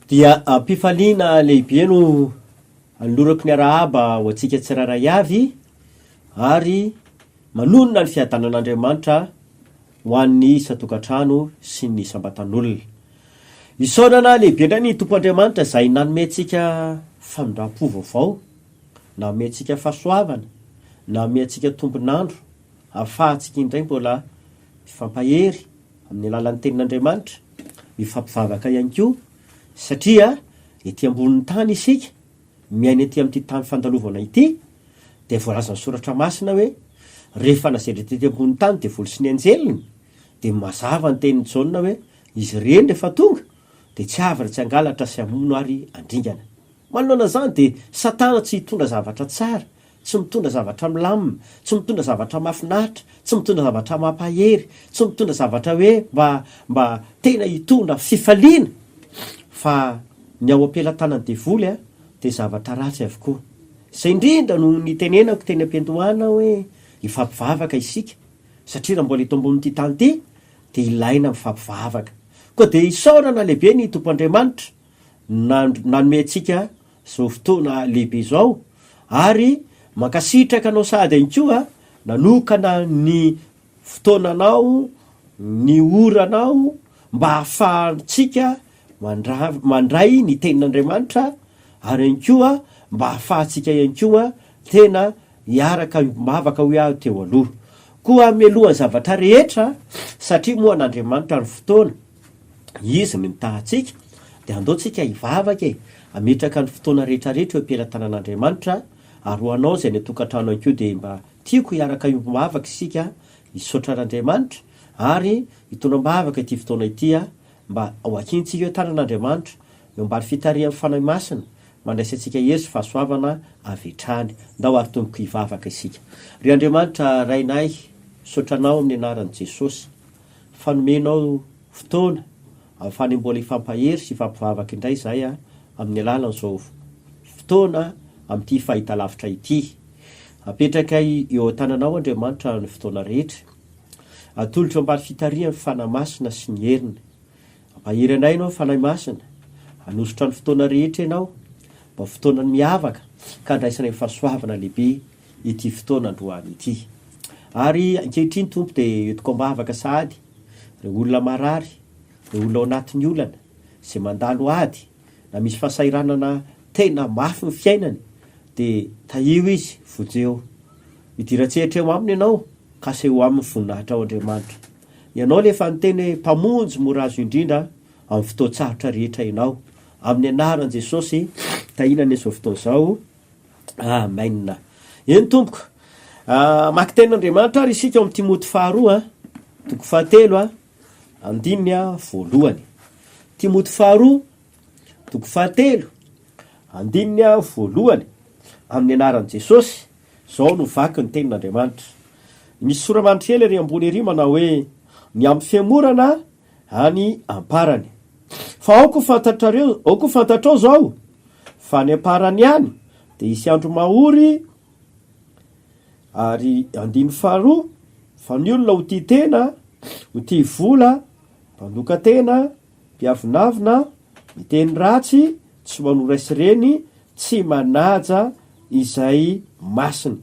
Dia am-pifaliana lehibe no anolorako ny arahaba ho antsika tsirairay avy ary manonona ny fiadanan'Andriamanitra ho an'ny isan-tokantrano sy ny isam-batan'olona. Isaorana lehibe indray ny Tompo Andriamanitra izay nanome antsika famindram-po vaovao, nanome antsika fahasoavana, nanome antsika tombon'andro ahafahantsika indray mbola mifampahery amin'ny alalan'ny Tenin'Andriamanitra, mifampivavaka ihany koa satria ety ambonin'ny tany isika, miaina ety amin'ity tany fandalovana ity, dia voalazan'ny Soratra Masina hoe rehefa nasedra tety ambonin'ny tany devoly sy ny anjeliny, dia mazava ny tenin'i Jaona hoe izy ireny rehefa tonga dia tsy avy raha tsy hangalatra sy hamono ary handringana. Manoloana izany dia Satana tsy hitondra zavatra tsara Tsy mitondra zavatra milamina, tsy mitondra zavatra mahafinaritra, tsy mitondra zavatra mampahery, tsy mitondra zavatra hoe mba mba tena hitondra fifaliana fa ny ao am-pelatanan'ny devoly a dia zavatra ratsy avokoa. Izay indrindra no nitenenako teny am-piandohana hoe hifampivavaka isika satria raha mbola eto ambonin'ity tany ity dia ilaina mifampivavaka. Koa dia isaorana lehibe ny Tompo Andriamanitra nanome antsika izao fotoana lehibe izao ary mankasitraka anao sahady ihany koa nanokana ny fotoananao, ny oranao mba hahafahantsika mandray ny tenin'Andriamanitra ary ihany koa mba hahafahantsika ihany koa tena hiaraka hiombom-bavaka hoy aho teo aloha. Koa mialohan'ny zavatra rehetra satria moa an'Andriamanitra ny fotoana, Izy no mitaha antsika, dia andao tsika hivavaka e, hametraka ny fotoana rehetra rehetra eo am-pelatanan'Andriamanitra, ary ho anao izay any an-tokantrano ihany koa dia mba tiako hiaraka hiombom-bavaka isika, hisaotra an'Andriamanitra, ary hitondra am-bavaka ity fotoana ity mba ho akintsika eo an-tanan'Andriamanitra, eo ambany fitarihan'ny Fanahy Masina, mandraisa antsika hery sy fahasoavana avy hatrany. Ndao ary tompoko hivavaka isika. Ry Andriamanitra Rainay, misaotra Anao amin'ny anaran'i Jesosy. fa nomenao fotoana ahafahana mbola hifampahery sy hifampivavaka indray izahay amin'ny alalan'izao fotoana amin'ity fahitalavitra ity. Apetrakay eo an-tananao Andriamanitra ny fotoana rehetra. Atolotro ambany fitarihan'ny Fanahy Masina sy ny heriny. Ampahery anay Ianao Fanahy Masina. Hanosotra ny fotoana rehetra Ianao mba ho fotoana miavaka ka handraisanay fahasoavana lehibe ity fotoana androany ity. Ary ankehitriny Tompo dia entiko am-bavaka sahady ireo olona marary, ireo olona ao anatin'ny olana, izay mandalo ady na misy fahasahiranana tena mafy ny fiainany dia tahio izy, vonjeo. Midira an-tsehatra eo aminy Ianao ka aseho aminy ny voninahitrao Andriamanitra. Ianao ilay efa niteny hoe Mpamonjy mora azo indrindra amin'ny fotoan-tsarotra rehetra Ianao. Amin'ny anaran'i Jesosy, tahina anie izao fotoana izao. Amen. Eny tompoko. Hamaky tenin'Andriamanitra ary isika ao amin'ny Timoty faharoa, toko fahatelo, andininy voalohany. Timoty faharoa, toko fahatelo, andininy voalohany. Amin'ny anaran'i Jesosy, izao no vaky ny tenin'Andriamanitra. Misy sora-manitra kely ery ambony ery manao hoe, ny amin'ny fihemorana any am-parany. Fa aoka ho fantatrareo, aoka ho fantatrao izao, fa any am-parany any dia hisy andro mahory, ary andininy faharoa, fa ny olona ho tia tena, ho tia vola, mpandoka tena, mpiavonavona, miteny ratsy, tsy manoa ray sy reny, tsy manaja izay masina.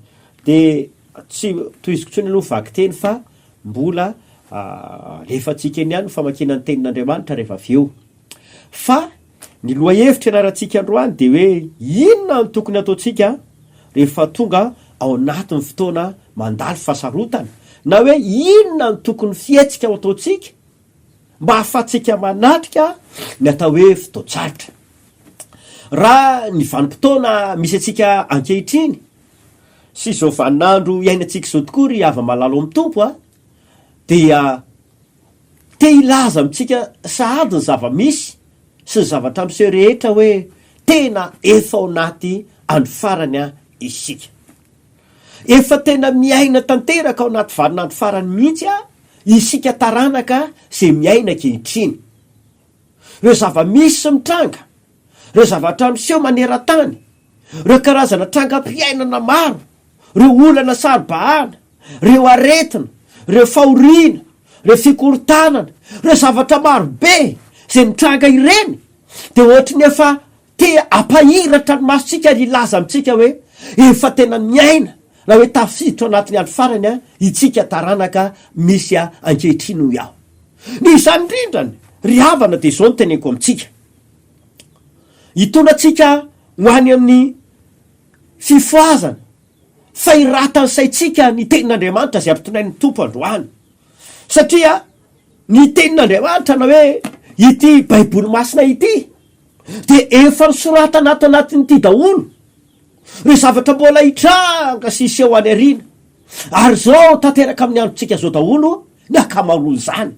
Dia tsy tohiziko intsony aloha vakiteny fa Mbola alefantsika eny ihany ny famakiana ny tenin'Andriamanitra rehefa avy eo. Fa ny lohahevitra ianarantsika androany dia hoe inona no tokony hataontsika rehefa tonga ao anatin'ny fotoana mandalo fahasarotana, na hoe inona no tokony fihetsika ho ataontsika mba hahafahantsika manatrika ny atao hoe fotoan-tsarotra. Raha ny vanim-potoana misy antsika ankehitriny Sy izao vaninandro iainantsika izao tokoa ry hava-malala ao amin'ny Tompo a, dia te hilaza amintsika sahady ny zava-misy sy ny zavatra miseho rehetra hoe tena efa ao anaty andro farany isika. Efa tena miaina tanteraka ao anaty vaninandro farany mihitsy isika taranaka izay miaina ankehitriny. Ireo zava-misy sy mitranga, ireo zavatra miseho maneran-tany, ireo karazana trangam-piainana maro, ireo olana saro-bahana, ireo aretina, ireo fahoriana, ireo fikorontanana, ireo zavatra maro be izay mitranga ireny. dia ohatry ny efa te hampahiratra ny masontsika ary hilaza amintsika hoe efa tena miaina na hoe tafiditra ao anatin'ny andro farany itsika taranaka misy ankehitriny hoy aho. Noho izany indrindrany ry havana dia izao no teneniko amintsika, hitondra antsika ho any amin'ny fifohazana, fahiratan'ny saintsika ny tenin'Andriamanitra izay ampitondrain'ny Tompo androany. Satria ny tenin'Andriamanitra na hoe ity Baiboly masina ity dia efa nosoratana ato anatin'ity daholo ireo zavatra mbola hitranga sy hiseho any aoriana. Ary izao tanteraka amin'ny androntsika izao daholo ny ankamaroan'izany.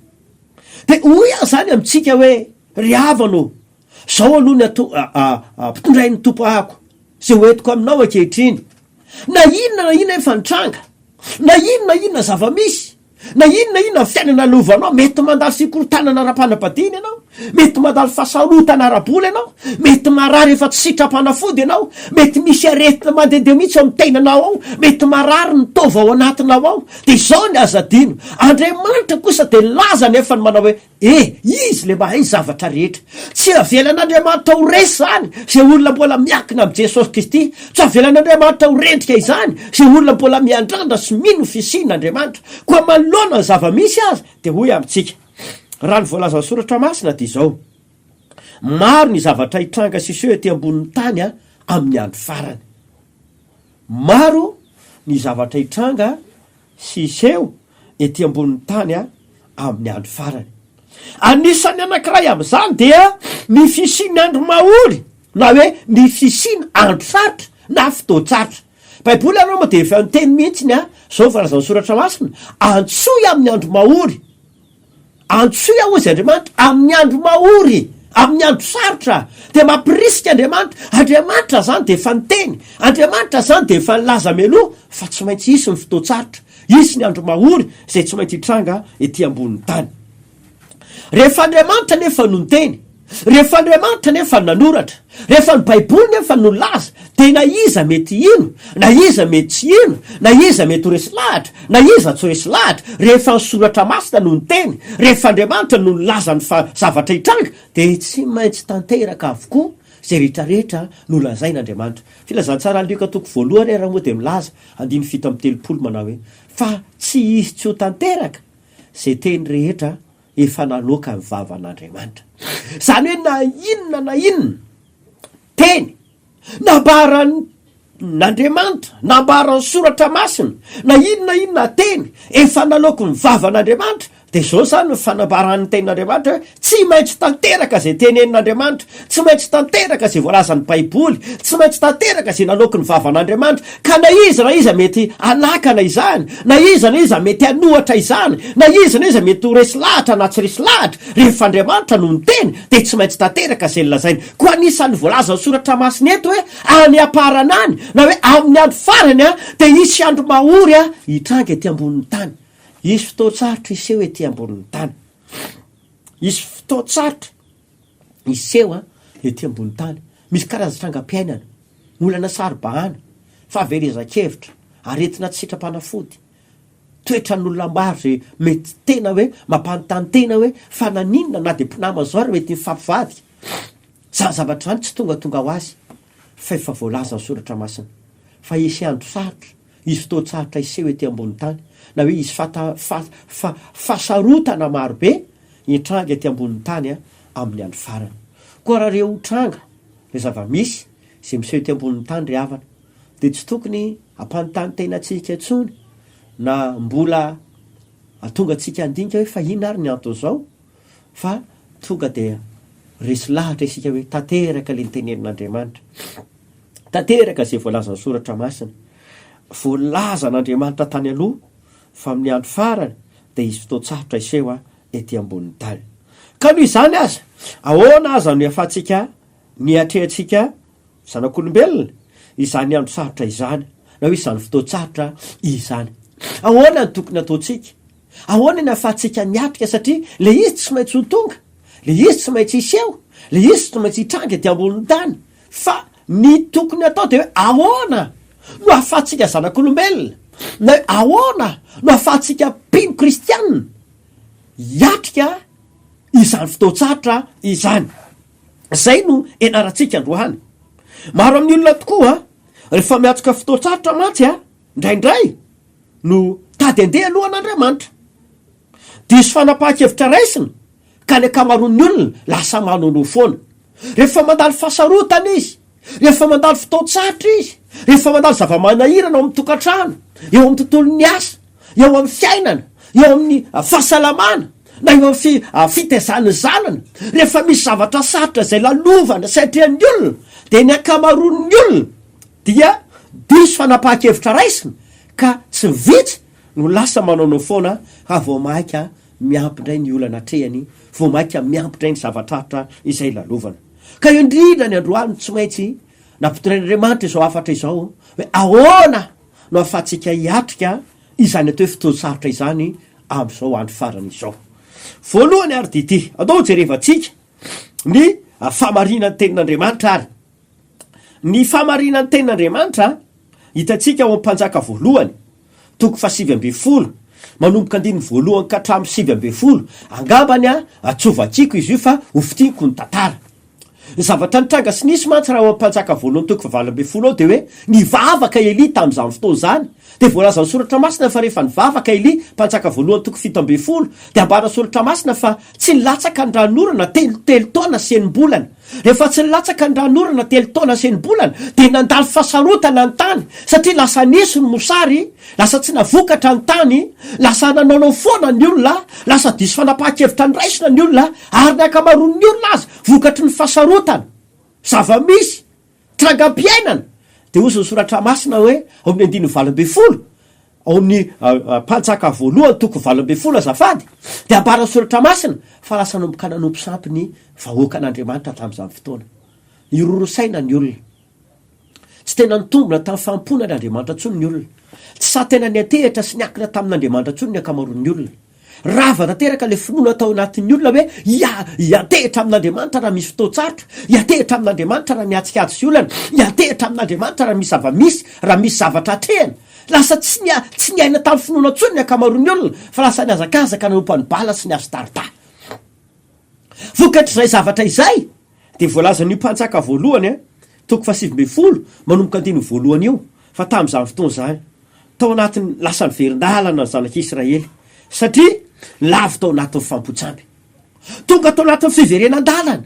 Dia hoy aho izany amintsika hoe, ry havana ô, izao aloha ny ato, ampitondrain'ny Tompo ahako, izay hoentiko aminao ankehitriny. Na inona na inona efa nitranga, na inona na inona zava-misy, na inona na inona fiainana lovanao, mety mandalo fikorontanana ara-panambadiana ianao, mety mandalo fahasarotana ara-bola ianao, mety marary efa tsy sitram-panafody ianao, mety misy aretina mandehandeha mihitsy ao amin'ny tenanao ao, mety marary ny taova ao anatinao ao, dia izao ny aza adino, Andriamanitra kosa dia nilaza anefa ny manao hoe, E! Izy ilay mahay ny zavatra rehetra. Tsy avelan'Andriamanitra ho resy izany izay olona mbola miankina amin'i Jesosy Kristy. Tsy avelan'Andriamanitra ho rendrika izany izay olona mbola miandrandra sy mino ny fisian'Andriamanitra. Koa manoloana ny zava-misy aza, dia hoy amintsika, raha ny voalazan'ny Soratra Masina dia izao, Maro ny zavatra hitranga sy hiseho ety ambonin'ny tany amin'ny andro farany. Maro ny zavatra hitranga sy hiseho ety ambonin'ny tany amin'ny andro farany. Anisan'ny anankiray amin'izany dia ny fisian'ny andro mahory na hoe ny fisiana andro sarotra na fotoan-tsarotra. Baiboly aloha moa dia efa niteny mihitsy ny izao voalazan'ny soratra masina, antsoy amin'ny andro mahory. Antsoy aho hozy Andriamanitra amin'ny andro mahory, amin'ny andro sarotra, dia mampirisika Andriamanitra, Andriamanitra zany dia efa niteny, Andriamanitra zany dia efa nilaza mialoha fa tsy maintsy hisy ny fotoan-tsarotra, hisy ny andro mahory izay tsy maintsy hitranga ety ambonin'ny tany. Rehefa Andriamanitra anefa no niteny, Rehefa Andriamanitra nefa nanoratra, rehefa ny Baiboly nefa no nilaza, dia na iza mety hino, na iza mety tsy hino, na iza mety ho resy lahatra, na iza tsy ho resy lahatra, rehefa ny Soratra Masina no niteny, rehefa Andriamanitra no nilaza ny fa zavatra hitranga, dia tsy maintsy tanteraka avokoa izay rehetrarehetra nolazain'Andriamanitra. Filazantsaran'i Lioka toko voalohany ary moa dia milaza, andininy 37 manao hoe, Fa tsy hisy tsy ho tanteraka izay teny rehetra efa naloaka ny vavan'Andriamanitra. Izany hoe na inona na inona teny nambaran'Andriamanitra, nambaran'ny Soratra Masina, na inona na inona teny efa naloaky ny vavan'Andriamanitra, dia izao izany ny fanambaran'ny tenin'Andriamanitra hoe tsy maintsy tanteraka izay tenenin'Andriamanitra, tsy maintsy tanteraka izay voalazan'ny Baiboly, tsy maintsy tanteraka izay naloaky ny vavan'Andriamanitra. Ka na iza na iza mety hanakana izany, na iza na iza mety hanohatra izany, na iza na iza mety ho resy lahatra na tsy resy lahatra, rehefa Andriamanitra no niteny dia tsy maintsy tanteraka izay nolazainy. Koa anisan'ny voalazan'ny Soratra Masina eto hoe any am-parana any, na hoe amin'ny andro farany dia hisy andro mahory hitranga ety ambonin'ny tany. Hisy fotoan-tsarotra hiseho ety ambonin'ny tany. Hisy fotoan-tsarotra hiseho ety ambonin'ny tany. Misy karazan-trangam-piainana. Olana saro-bahana, fahaverezan-kevitra, aretina tsy sitram-panafody, toetran'olona maro izay mety tena hoe mampanontany tena hoe fa naninona na dia mpinamana izao ary mety mifampivadika. Izany zavatra izany tsy tongatonga ho azy fa efa voalazan'ny Soratra Masina fa hisy andro sarotra, hisy fotoan-tsarotra hiseho ety ambony tany na hoe hisy fata, fa, fa, fahasarotana marobe hitranga ety ambonin'ny tany amin'ny andro farany. Koa raha ireo tranga Ny zava-misy izay miseho ety ambonin'ny tany ry havana dia tsy tokony hampanontany tena antsika intsony na mbola hahatonga antsika handinika hoe fa inona ary ny anton'izao fa tonga dia resy lahatra isika hoe tanteraka ilay notenenin'Andriamanitra. Tanteraka izay voalazan'ny soratra masina. Voalazan'Andriamanitra tany aloha fa amin'ny andro farany dia hisy fotoan-tsarotra hiseho ety ambonin'ny tany. Ka noho izany aza, ahoana aza no hiafantsika ny hiatrehantsika zanak'olombelona izany andro sarotra izany, na hoe izany fotoan-tsarotra izany? Ahoana no tokony hataontsika? Ahoana ny ahafahantsika miatrika satria ilay izy tsy maintsy ho tonga, ilay izy tsy maintsy hiseho, ilay izy tsy maintsy hitranga ety ambonin'ny tany. Fa ny tokony hatao dia hoe ahoana no ahafahantsika zanak'olombelona, na hoe ahoana no ahafahantsika mpino kristianina hiatrika izany fotoan-tsarotra izany. Izay no ianarantsika androany. Maro amin'ny olona tokoa, rehefa miatrika fotoan-tsarotra mantsy, indraindray no tady handeha alohan'Andriamanitra. Diso fanapahan-kevitra raisina ka ny ankamaroan'ny olona lasa manoanoa foana. Rehefa mandalo fahasarotana izy, rehefa mandalo fotoan-tsarotra izy, rehefa mandalo zava-manahirana ao amin'ny tokantrano, eo amin'ny tontolon'ny asa, eo amin'ny fiainana, eo amin'ny fahasalamana, na eo amin'ny fitaizana ny zanany, rehefa misy zavatra sarotra izay lalovana sy atrehan'ny olona, dia ny ankamaroan'ny olona dia diso fanapahan-kevitra raisina ka tsy vitsy no lasa manaonao foana ka vao maika miampy indray ny olana atrehany, vao maika miampy indray ny zava-tsarotra izay lalovana. Ka indrindra ny androany tsy maintsy nampitondrain'Andriamanitra izao hafatra izao hoe ahoana no ahafahantsika hiatrika izany atao hoe fotoan-tsarotra izany amin'izao andro farany izao. Voalohany ary dia ity, andao hojerevantsika ny fahamarinan'ny tenin'Andriamanitra ary. Ny fahamarinan'ny tenin'Andriamanitra hitantsika ao amin'ny Mpanjaka voalohany, toko fahasivy ambin'ny folo, manomboka andininy voalohany ka hatramin'ny 19, angambany tsy hovakiko izy io fa hofintiniko ny tantara. Ny zavatra nitranga sy nisy mantsy raha ao amin'ny Mpanjaka voalohany toko fahavalo ambin'ny folo ao dia hoe nivavaka Elia tamin'izany fotoana izany, dia voalazan'ny Soratra Masina fa rehefa nivavaka Elia, Mpanjaka voalohany toko 17, dia ambaran'ny Soratra Masina fa tsy nilatsaka ny ranonorana telo telo taona sy enim-bolana. Rehefa tsy nilatsaka ny ranonorana telo taona sy enim-bolana dia nandalo fahasarotana ny tany satria lasa nisy ny mosary, lasa tsy navokatra ny tany, lasa nanaonao foana ny olona, lasa diso fanapahan-kevitra noraisina ny olona ary ny ankamaroan'ny olona aza vokatry ny fahasarotana, zava-misy, trangam-piainana. Dia hozy ny soratra masina hoe ao amin'ny andininy 18, Ao amin'ny Mpanjaka voalohany toko 18 azafady dia ambaran'ny soratra masina fa lasa nanomboka nanompo sampy ny vahoakan'Andriamanitra tamin'izany fotoana. Niroro saina ny olona. Tsy tena nitombina tamin'ny fanompoana an'Andriamanitra intsony ny olona. Tsy sahy tena niantehitra sy niankina tamin'Andriamanitra intsony ny ankamaroan'ny olona. Rava tanteraka ilay finoana tao anatin'ny olona hoe hiantehitra amin'Andriamanitra raha misy fotoan-tsarotra, hiantehitra amin'Andriamanitra raha miatrika ady sy olana, hiantehitra amin'Andriamanitra raha misy zava-misy, raha misy zavatra atrehina. Lasa tsy nia, tsy niaina tamin'ny finoana intsony ny ankamaroan'ny olona fa lasa nihazakazaka nanompo an'i Bala sy ny Astarta. Vokatr'izay zavatra izay dia voalazan'io mpanjaka voalohany, toko fahasivy ambin'ny folo, manomboka andininy voalohany io, fa tamin'izany fotoana izany, tao anatin'ny lasa niverin-dalana ny zanak'Israely, satria lavo tao anatin'ny fampotsamby. Tonga tao anatin'ny fiverenan-dalana,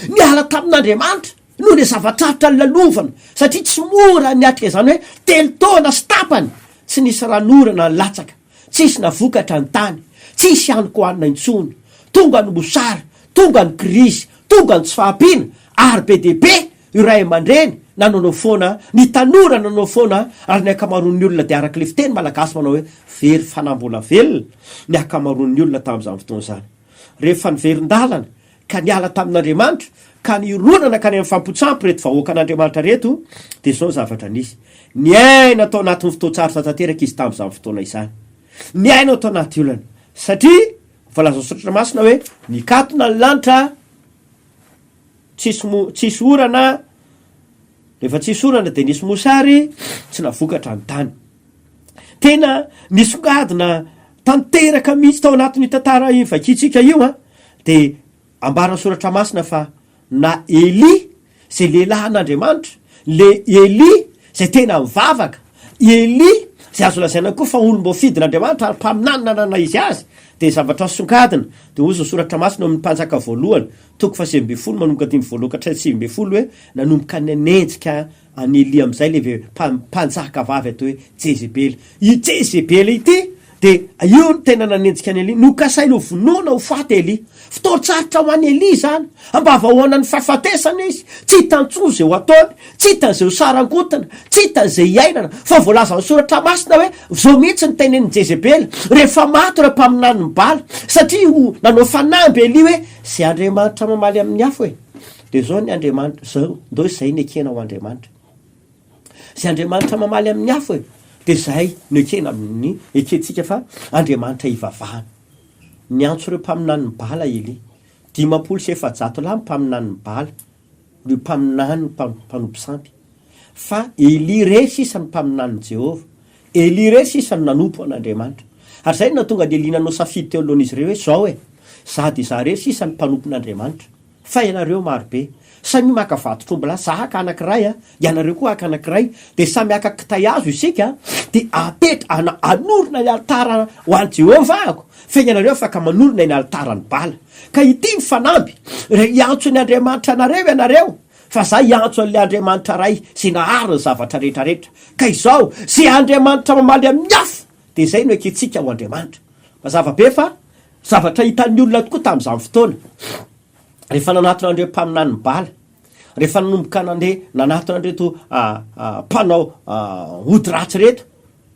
niala tamin'Andriamanitra noho ilay zava-tsarotra nolalovana, satria tsy mora ny niatrika izany hoe telo taona sy tapany tsy nisy ranonorana nilatsaka, tsisy navokatra ny tany, tsisy hanin-kohanina intsony, tonga ny mosary, tonga ny krizy, tonga ny tsy fahampiana, ary be dia be Io ray aman-dreny nanaonao foana, ny tanora nanao foana ary ny ankamaroan'ny olona dia araka ilay fiteny malagasy manao hoe very fanahy mbola velona ny ankamaroan'ny olona tamin'izany fotoana izany. Rehefa niverin-dalana ka niala tamin'Andriamanitra ka nirona nankany amin'ny fampotsampo ireto vahoakan'Andriamanitra ireto dia izao ny zavatra nisy. Niaina tao anatin'ny fotoan-tsarotra tanteraka izy tamin'izany fotoana izany. Niaina tao anaty olana satria voalazan'ny Soratra Masina hoe nikatona ny lanitra, Tsisy mo, tsisy orana, rehefa tsisy orana dia nisy mosary, tsy navokatra ny tany. Tena nisongadina tanteraka mihitsy tao anatin'io tantara io vakintsika io an, dia ambaran'ny soratra masina fa na Elia izay lehilahin'Andriamanitra, le Elia izay tena mivavaka, Elia izay azo lazaina koa fa olom-boafidin'Andriamanitra ary mpaminany nanana izy azy, dia zavatra nisongadina, dia hozy ny soratra masina ao amin'ny mpanjaka voalohany, Toko faha-19 manomboka andininy voalohany ka hatramin'ny 19 hoe nanomboka nanenjika an'i Elia amin'izay ilay ve mpanjaka vavy atao hoe Jezebela. I Jezebela ity dia io no tena nanenjika an'i Elia. Nokasainy ho vonoina ho faty Elia. Fotoan-tsarotra ho an'i Elia izany. Ambavahoanan'ny fahafatesana izy. Tsy hitany intsony izay ho ataony. Tsy hitany izay ho sarangotina. Tsy hitany izay hiainana. Fa voalazan'ny Soratra Masina hoe izao mihitsy no tenenin'i Jezebela rehefa maty ireo mpaminanin'i Bala. Satria nanao fanamby Elia hoe Zay Andriamanitra mamaly amin'ny afo e! De zao ny Andriamanitra, zao, ndao izay no ekena ho Andriamanitra. Zay Andriamanitra mamaly amin'ny afo e! De zay no ekena amin'ny, ekentsika fa Andriamanitra ivavahana. Niantso ireo mpaminanin'i Bala Elia. 450 lahy ny mpaminanin'i Bala. Ireo mpaminany mpanompo sampy. Fa Elia irery sisa no mpaminanin'i Jehovah. Elia irery sisa no nanompo an'Andriamanitra. Ary izay no nahatonga an'i Elia nanao safidy teo anoloan'izy ireo hoe, Izao e, izaho dia izaho irery sisa no mpanompon'Andriamanitra. Fa ianareo maro be. Samia maka vatotr'ombilahy, za haka anankiray a, ianareo koa haka anankiray, dia samy haka kitay hazo isika, dia apetra, ana, hanorina ny alitara ho an'i Jehovah aho, fa ianareo afaka manorina ny alitaran'i Bala. Ka ity ny fanamby, raha hiantso ny Andriamanitra anareo ianareo, fa za hiantso an'ilay Andriamanitra Ray izay nahary ny zavatra rehetra rehetra. Ka izao, izay Andriamanitra mamaly amin'ny afo, dia izay no ekentsika ho Andriamanitra. Mazava be fa zavatra hitan'ny olona tokoa tamin'izany fotoana. Rehefa nanatona an'ireo mpaminanin'i Bala, rehefa nanomboka nandeha nanatona an'ireto mpanao ody ratsy ireto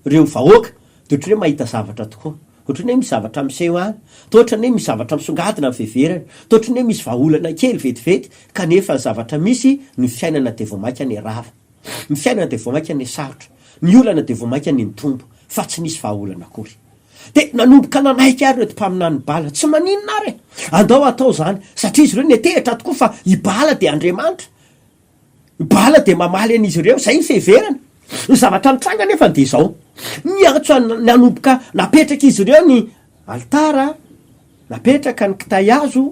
ireo vahoaka, dia ohatran'ny hoe mahita zavatra tokoa. Ohatran'ny hoe misy zavatra miseho any, toa ohatran'ny hoe misy zavatra misongadina ny fiheverana, toa ohatran'ny hoe misy vahaolana kely vetivety, kanefa ny zavatra misy, ny fiainana dia vao mainka niharava. Ny fiainana dia vao mainka nihasarotra, ny olana dia vao mainka nitombo, fa tsy nisy vahaolana akory. Dia nanomboka nanaiky àry ireto mpaminanin'i Bala. Tsy maninona àry e! Andao hatao izany, satria izy ireo niantehitra tokoa fa i Bala dia Andriamanitra. I Bala dia mamaly an'izy ireo. Izay ny fiheverana. Ny zavatra nitranga anefa dia izao, niantso an, nanomboka napetrak'izy ireo ny alitara, napetraka ny kitay hazo,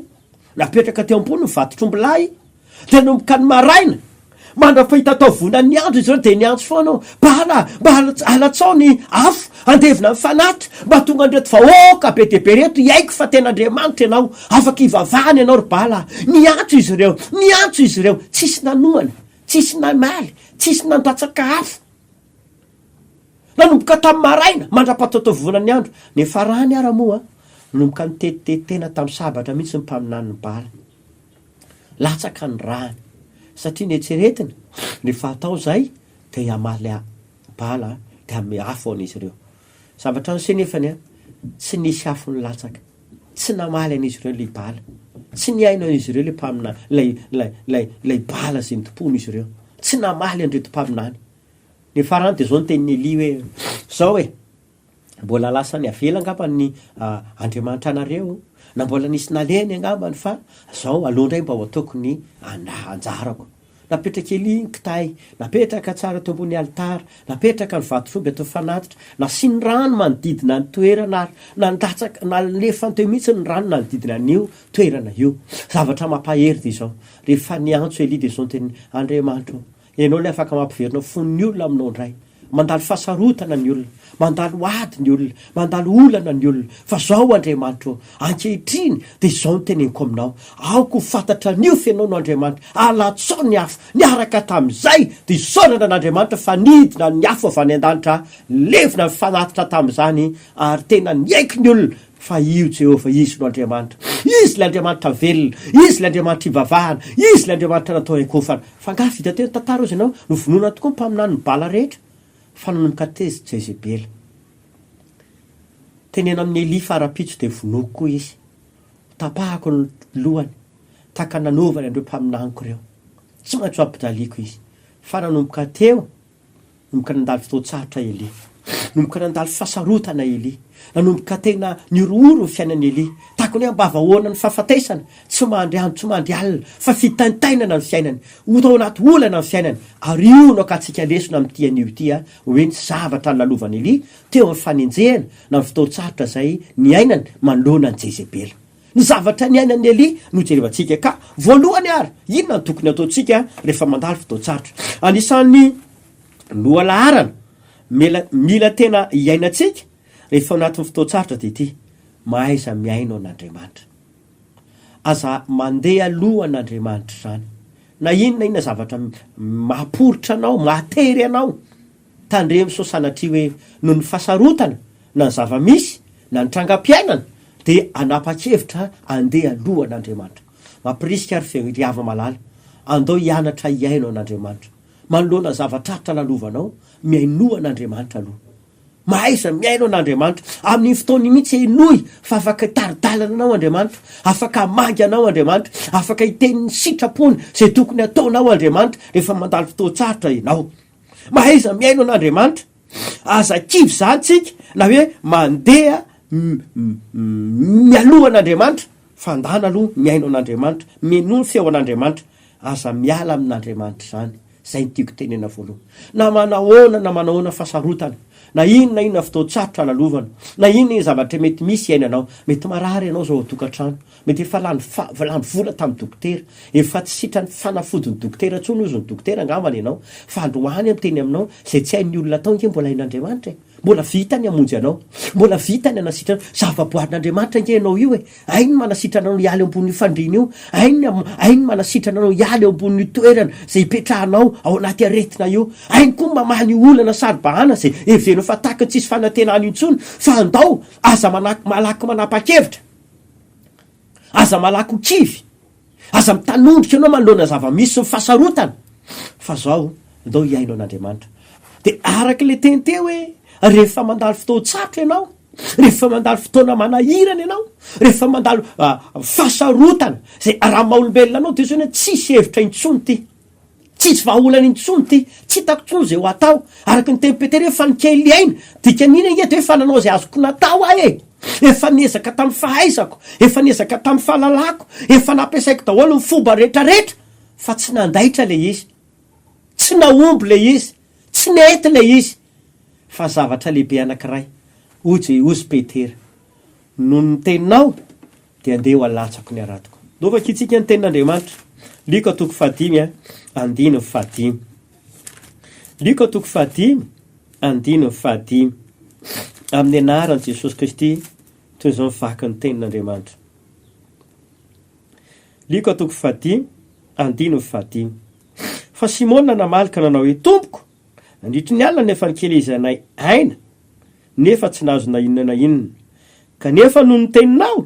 napetraka teo ambony ny vatotr'ombilahy, Dia nanomboka ny maraina, mandra-pahitataovonan'ny andro izy ireo dia niantso foana hoe, Bala, mba alatsao ny afo, handevina ny fanatitra, mba hahatonga an'ireto vahoaka be dia be ireto hiaiky fa tena Andriamanitra ianao, afaka hivavahana ianao ry Bala. Niantso izy ireo, niantso izy ireo, tsisy nanohana, tsisy namaly, tsisy nandatsaka afo. Nanomboka tamin'ny maraina, mandra-pahataovonan'ny andro. Niafarany ara moa, nanomboka nitetitety tena tamin'ny sabatra mihitsy ny mpaminanin'i Bala. Latsaka ny rany satria neritreretina rehefa atao izay dia hamaly bala dia hanome afo an'izy ireo. Zavatra niseho nefany an, tsy nisy afo nilatsaka, tsy namaly an'izy ireo ilay bala, tsy nihaino an'izy ireo ilay mpaminany, ilay ilay ilay ilay bala izay notompoin'izy ireo, tsy namaly an'ireto mpaminany. Ny farany dia izao ny tenin'i Elia hoe, izao e, Mbola lasa niavela angamba ny Andriamanitra anareo, na mbola nisy nalehany angambany fa zao aleo ndray mba ho ataoko ny anjarako. Napetrak'i Elia ny kitay, napetraka tsara teo ambony alitara, napetraka ny vatofomby atao fanatitra, nasiany rano manodidina ny toerana ary nandatsaka, nalefany teo mihitsy ny rano nanodidina an'io toerana io. Zavatra mampahery dia izao, rehefa niantso Elia dia izao no teniny, Andriamanitra ô, Ianao ilay afaka mampiverina fon'ny olona aminao indray. Mandalo fahasarotana ny olona, mandalo ady ny olona, mandalo olana ny olona, fa zao Andriamanitra ô, ankehitriny dia izao no teneniko aminao, aoka ho fantatra anio fa Ianao no Andriamanitra, alatsao ny afo, niaraka tamin'izay dia isaorana an'Andriamanitra fa nidina ny afo avy any an-danitra, levona ny fanatitra tamin'izany ary tena niaiky ny olona Fa io Jehovah, Izy no Andriamanitra. Izy ilay Andriamanitra velona. Izy ilay Andriamanitra ivavahana. Izy ilay Andriamanitra natao hiankofana. Fa angaha vita teo ny tantara hozy ianao? Novonoina tokoa ny mpaminanin'i Bala rehetra. Fa nanomboka tezitra Jezebela. Teneno amin'i Elia fa rahampitso dia vonoiko koa izy. Hotapahako ny lohany, tahaka ny nanaovany an'ireo mpaminaniko ireo. Tsy maintsy ho ampijaliako izy. Fa nanomboka teo, Nanomboka nandalo fotoan-tsarotra Elia. Nanomboka nandalo fahasarotana Elia. Nanomboka tena nihorohoro ny fiainan'i Elia. Tahaka ny hoe ambavahoana ny fahafatesana, tsy mandry andro tsy mandry alina, fa fitaintainana ny fiainany. Ho tao anaty olana ny fiainany. Ary io no akantsika lesona amin'ity anio ity, hoe ny zavatra nolalovan'i Elia teo amin'ny fanenjehana na ny fotoan-tsarotra izay niainany manoloana an'i Jezebela. Ny zavatra niainan'i Elia no jerevantsika. Ka voalohany ary, inona no tokony hataontsika rehefa mandalo fotoan-tsarotra? Anisan'ny lohalaharana mila mila tena iainantsika rehefa ao anatin'ny fotoan-tsarotra dia ity, mahaiza mihaino an'Andriamanitra. Aza mandeha aloha an'Andriamanitra izany. Na inona inona zavatra mahaporitra anao, mahatery anao, Tandremo sao sanatria hoe noho ny fahasarotana na ny zava-misy na ny trangam-piainana dia hanapa-kevitra handeha alohan'Andriamanitra. Mampirisika ary fe ry hava-malala, andao hianatra hihaino an'Andriamanitra. Manoloana ny zava-tratra lalovanao, mihainoa an'Andriamanitra aloha. Mahaiza mihaino an'Andriamanitra. Amin'iny fotoana iny mihitsy henoy fa afaka hitari-dalana anao Andriamanitra, afaka hamangy anao Andriamanitra, afaka hiteny ny sitrapony izay tokony hataonao Andriamanitra rehefa mandalo fotoan-tsarotra ianao. Mahaiza mihaino an'Andriamanitra. Aza kivy izany tsika na hoe mandeha mialoha an'Andriamanitra fa ndana aloha mihaino an'Andriamanitra, mihainoa ny feo an'Andriamanitra. Aza miala amin'Andriamanitra izany. Izay no tiako tenena voalohany. Na manahoana na manahoana fahasarotana, Na inona na inona fotoan-tsarotra lalovana, na inona inona zavatra mety misy iainanao, mety marary ianao izao ao an-tokantrano, mety efa lany fa lany vola tamin'ny dokotera, efa tsy sitran'ny fanafodin'ny dokotera intsony hozy ny dokotera angambany ianao, fa androany aho miteny aminao, izay tsy hain'ny olona atao ange mbola hain'Andriamanitra e! Mbola vita ny hamonjy anao, mbola vita ny hanasitrana anao, zavaboarin'Andriamanitra ange ianao io e! Hainy ny manasitrana anao hiala eo ambonin'io fandriana io, hainy ny hainy ny manasitrana anao hiala eo ambonin'io toerana izay ipetrahanao ao anaty aretina io, hainy koa ny mamaha ny olana saro-bahana izay heverinao fa tahaka ny tsisy fanantenana intsony, fa andao aza manaky malaky manapa-kevitra, aza malaky ho kivy. Aza mitanondrika ianao manoloana zava-misy sy ny fahasarotana fa zao ndao hihaino an'Andriamanitra. Dia araka ilay teny teo hoe rehefa mandalo fotoan-tsarotra ianao, rehefa mandalo fotoana manahirana ianao, rehefa mandalo fahasarotana izay raha maha olombelona anao dia zao hoe tsisy hevitra intsony ity. Tsisy vahaolana intsony ity, tsy hitako intsony izay ho atao. Araka ny tenin'i Petera hoe efa nikely aina, dikan'iny ange dia hoe efa nanao izay azoko natao aho e! Efa niezaka tamin'ny fahaizako, efa niezaka tamin'ny fahalalako, efa nampiasaiko daholo ny fomba rehetrarehetra fa tsy nandaitra ilay izy, tsy nahomby ilay izy, tsy nety ilay izy. Fa zavatra lehibe anankiray, hoy Je, hozy Petera, Noho ny teninao dia andeha ho alatsako ny haratoko. Novakintsika ny tenin'Andriamanitra. Lioka toko fahadimy andininy fahadimy. Lioka toko fahadimy andininy fahadimy. Amin'ny anaran'i Jesosy Kristy toy izao ny vaky ny tenin'Andriamanitra. Lioka toko fahadimy andininy fahadimy. Fa Simona namaly ka nanao hoe, Tompoko, nandritry ny alina no efa nikelezanay aina, nefa tsy nahazo na inona na inona. Kanefa noho ny teninao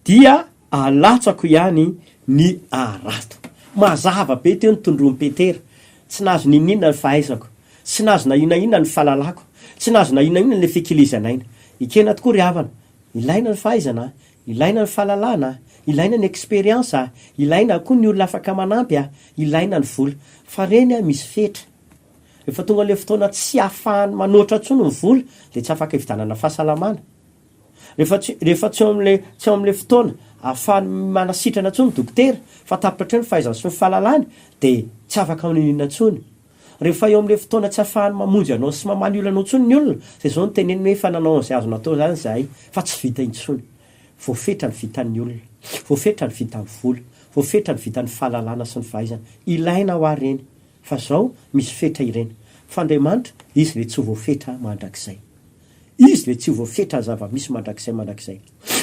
dia alatsako ihany ny harato. Mazava be teo ny tondroin'i Petera. Tsy nahazo n'inon'inona ny fahaizako. Tsy nahazo na inona inona ny fahalalako. Tsy nahazo na inona inona ilay fikelezan'aina. Ekena tokoa ry havana, ilaina ny fahaizana, ilaina ny fahalalana, ilaina ny expérience, ilaina koa ny olona afaka manampy, ilaina ny vola. Fa ireny misy fetra. Rehefa tonga ilay fotoana tsy ahafahany manoatra intsony ny vola dia tsy afaka hividianana fahasalamana. Rehefa tsy rehefa tsy eo amin'ilay tsy eo amin'ilay fotoana ahafahany manasitrana intsony ny dokotera fa tapitra hatreo ny fahaizany sy ny fahalalany dia tsy afaka manao intsony. Rehefa eo amin'ilay fotoana tsy ahafahany mamonjy anao sy mamaly ny olanao intsony ny olona dia izao no teneniny hoe efa nanao an'izay azo natao izany izahay fa tsy vita intsony. Voafetra ny vitan'ny olona. Voafetra ny vitan'ny vola. Voafetra ny vitan'ny fahalalana sy ny fahaizana. Ilaina hoa ireny. Fa zao misy fetra ireny. Fa Andriamanitra, Izy le tsy ho voafetra mandrakizay. Izy le tsy ho voafetra ny zava-misy mandrakizay mandrakizay.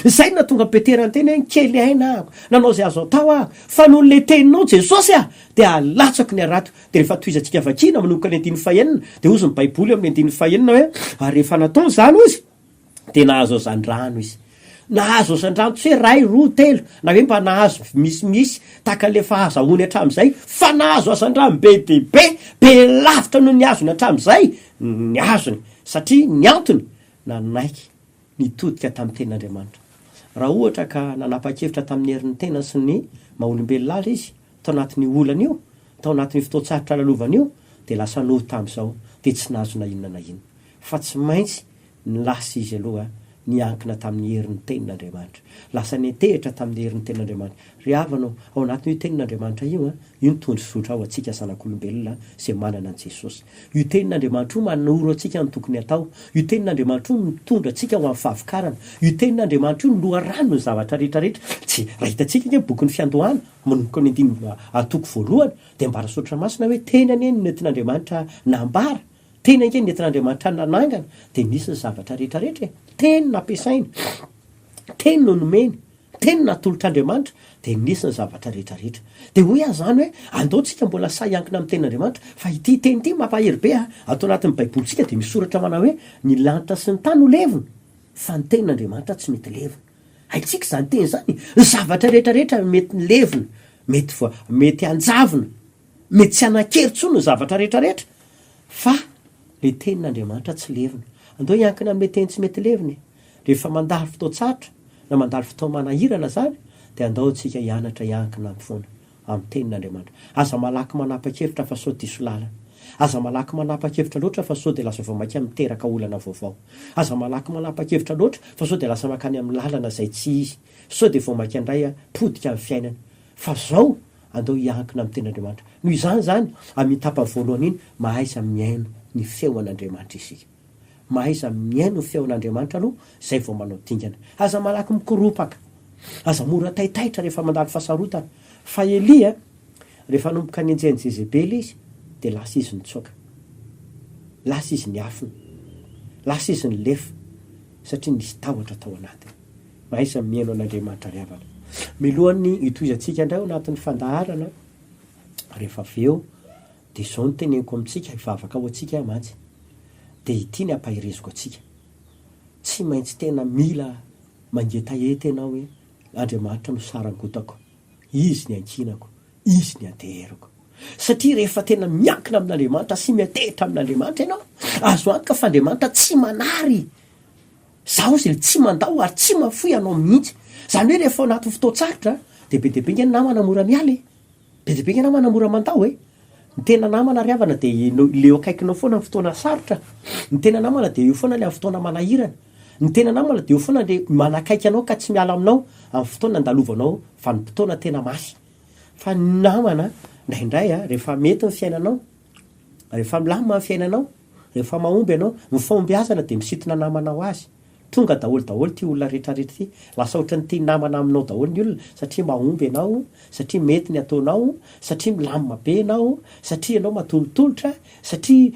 Izay no nahatonga an'i Petera niteny hoe, Nikely aina aho, nanao izay azo atao aho, fa noho le teninao Jesosy ah, dia alatsako ny harato. Dia rehefa tohizantsika vakiana manomboka ny andininy fahenina, dia hozy ny Baiboly eo amin'ny andininy fahenina hoe, Ary rehefa nataony izany hozy, dia nahazo hazandrano izy. Nahazo hazandrano tsy hoe iray, roa, telo, na hoe mba nahazo misimisy tahaka an'ilay fahazahoany hatramin'izay, fa nahazo hazandrano be dia be, be lavitra noho ny azony hatramin'izay ny azony, satria ny antony, nanaiky nitodika tamin'ny tenin'Andriamanitra. Raha ohatra ka nanapa-kevitra tamin'ny herin'ny tenany sy ny maha olombelona azy izy, tao anatin'io olana io, tao anatin'io fotoan-tsarotra lalovana io, dia lasa noho tamin'izao, dia tsy nahazo na inona na inona. Fa tsy maintsy Ny lasa izy aloha niankina tamin'ny herin'ny Tenin'Andriamanitra. Lasa niantehitra tamin'ny herin'ny Tenin'Andriamanitra. Ry havana ô, ao anatin'io Tenin'Andriamanitra io, io no tondro zotra ho antsika zanak'olombelona izay manana an'i Jesosy. Io Tenin'Andriamanitra io manoro antsika ny tokony hatao. Io Tenin'Andriamanitra io mitondra antsika ho amin'ny fahavokarana. Io Tenin'Andriamanitra io no loharanon'ny zavatra rehetra rehetra. Tsy, raha hitantsika ange ny bokin'ny Fiandohana, manomboka ny andininy toko voalohany, dia ambara Soratra Masina hoe Teny anie no nentin'Andriamanitra nambara. Teny ange nentin'Andriamanitra nanangana dia nisy ny zavatra rehetra rehetra e! Teny nampiasainy, teny no nomeny, teny natolotr'Andriamanitra dia nisy ny zavatra rehetra rehetra. Dia hoy aho izany hoe andao tsika mbola sahy hiankina amin'ny tenin'Andriamanitra fa ity teny ity mampahery be a! Ato anatin'ny baibolintsika dia misy soratra manao hoe ny lanitra sy ny tany ho levona fa ny tenin'Andriamanitra tsy mety levona. Haintsika izany teny izany? Ny zavatra rehetra rehetra mety levona, mety voa, mety hanjavona. Mety tsy hanan-kery intsony ny zavatra rehetra rehetra fa le tenin'Andriamanitra tsy levona. Andao hiankina amin'le teny tsy mety levona e. Rehefa mandalo fotoan-tsarotra na mandalo fotoa-manahirana zany dia andao antsika hianatra hiankina am foana amin'ny tenin'Andriamanitra. Aza malaky manapa-kevitra fa sao diso lalana. Aza malaky manapa-kevitra loatra fa sao dia lasa vao mainka miteraka olana vaovao. Aza malaky manapa-kevitra loatra fa sao dia lasa mankany amin'ny lalana izay tsy izy. Sao dia vao mainka indray potika ny fiainana. Fa zao Andao hiankina amin'ny Tenin'Andriamanitra. Noho izany izany, amin'iny tapany voalohany iny, mahaiza mihaino ny feon'Andriamanitra isika. Mahaiza mihaino ny feon'Andriamanitra aloha izay vao manao dingana. Aza malaky mikoropaka. Aza mora taitaitra rehefa mandalo fahasarotana. Fa Elia, rehefa nanomboka nenjehin'i Jezebela izy, dia lasa izy nitsoaka. Lasa izy niafina. Lasa izy nilefa, satria nisy tahotra tao anatiny. Mahaiza mihaino an'Andriamanitra ry havana. Milohan'ny hitohizantsika indray ao anatin'ny fandaharana, rehefa avy eo, Dia izao no teneniko amintsika, hivavaka ho antsika aho mantsy. Dia ity ny ampahereziko antsika. Tsy maintsy tena mila mangetaheta ianao hoe, Andriamanitra no sarangotako, Izy ny ankinako, Izy ny anteherako. Satria rehefa tena miankina amin'Andriamanitra sy miantehitra amin'Andriamanitra ianao, azo antoka fa Andriamanitra tsy manary. Zaho izay tsy mandao ary tsy mahafoy anao mihitsy. Izany hoe rehefa ao anatin'ny fotoan-tsarotra, dia be dia be ange ny namana mora miala e. Be dia be nge namana mora mandao e! Ny tena namana ry havana dia enao le eo akaikinao foana amin'ny fotoana sarotra, ny tena namana dia eo foana le amin'ny fotoana manahirana, ny tena namana dia eo foana le manakaiky anao ka tsy miala aminao amin'ny fotoana andalovanao vanim-potoana tena mafy. Fa ny namana indraindray a, rehefa mety ny fiainanao, rehefa milamina ny fiainanao, rehefa mahomby ianao, ny fahombiazana dia misintona namana ho azy. Tonga daholo daholo ity olona rehetra rehetra ity. Lasa ohatran'ny tia namana aminao daholo ny olona satria mahomby ianao, satria mety ny ataonao, satria milamina be ianao, satria ianao matolotolotra, satria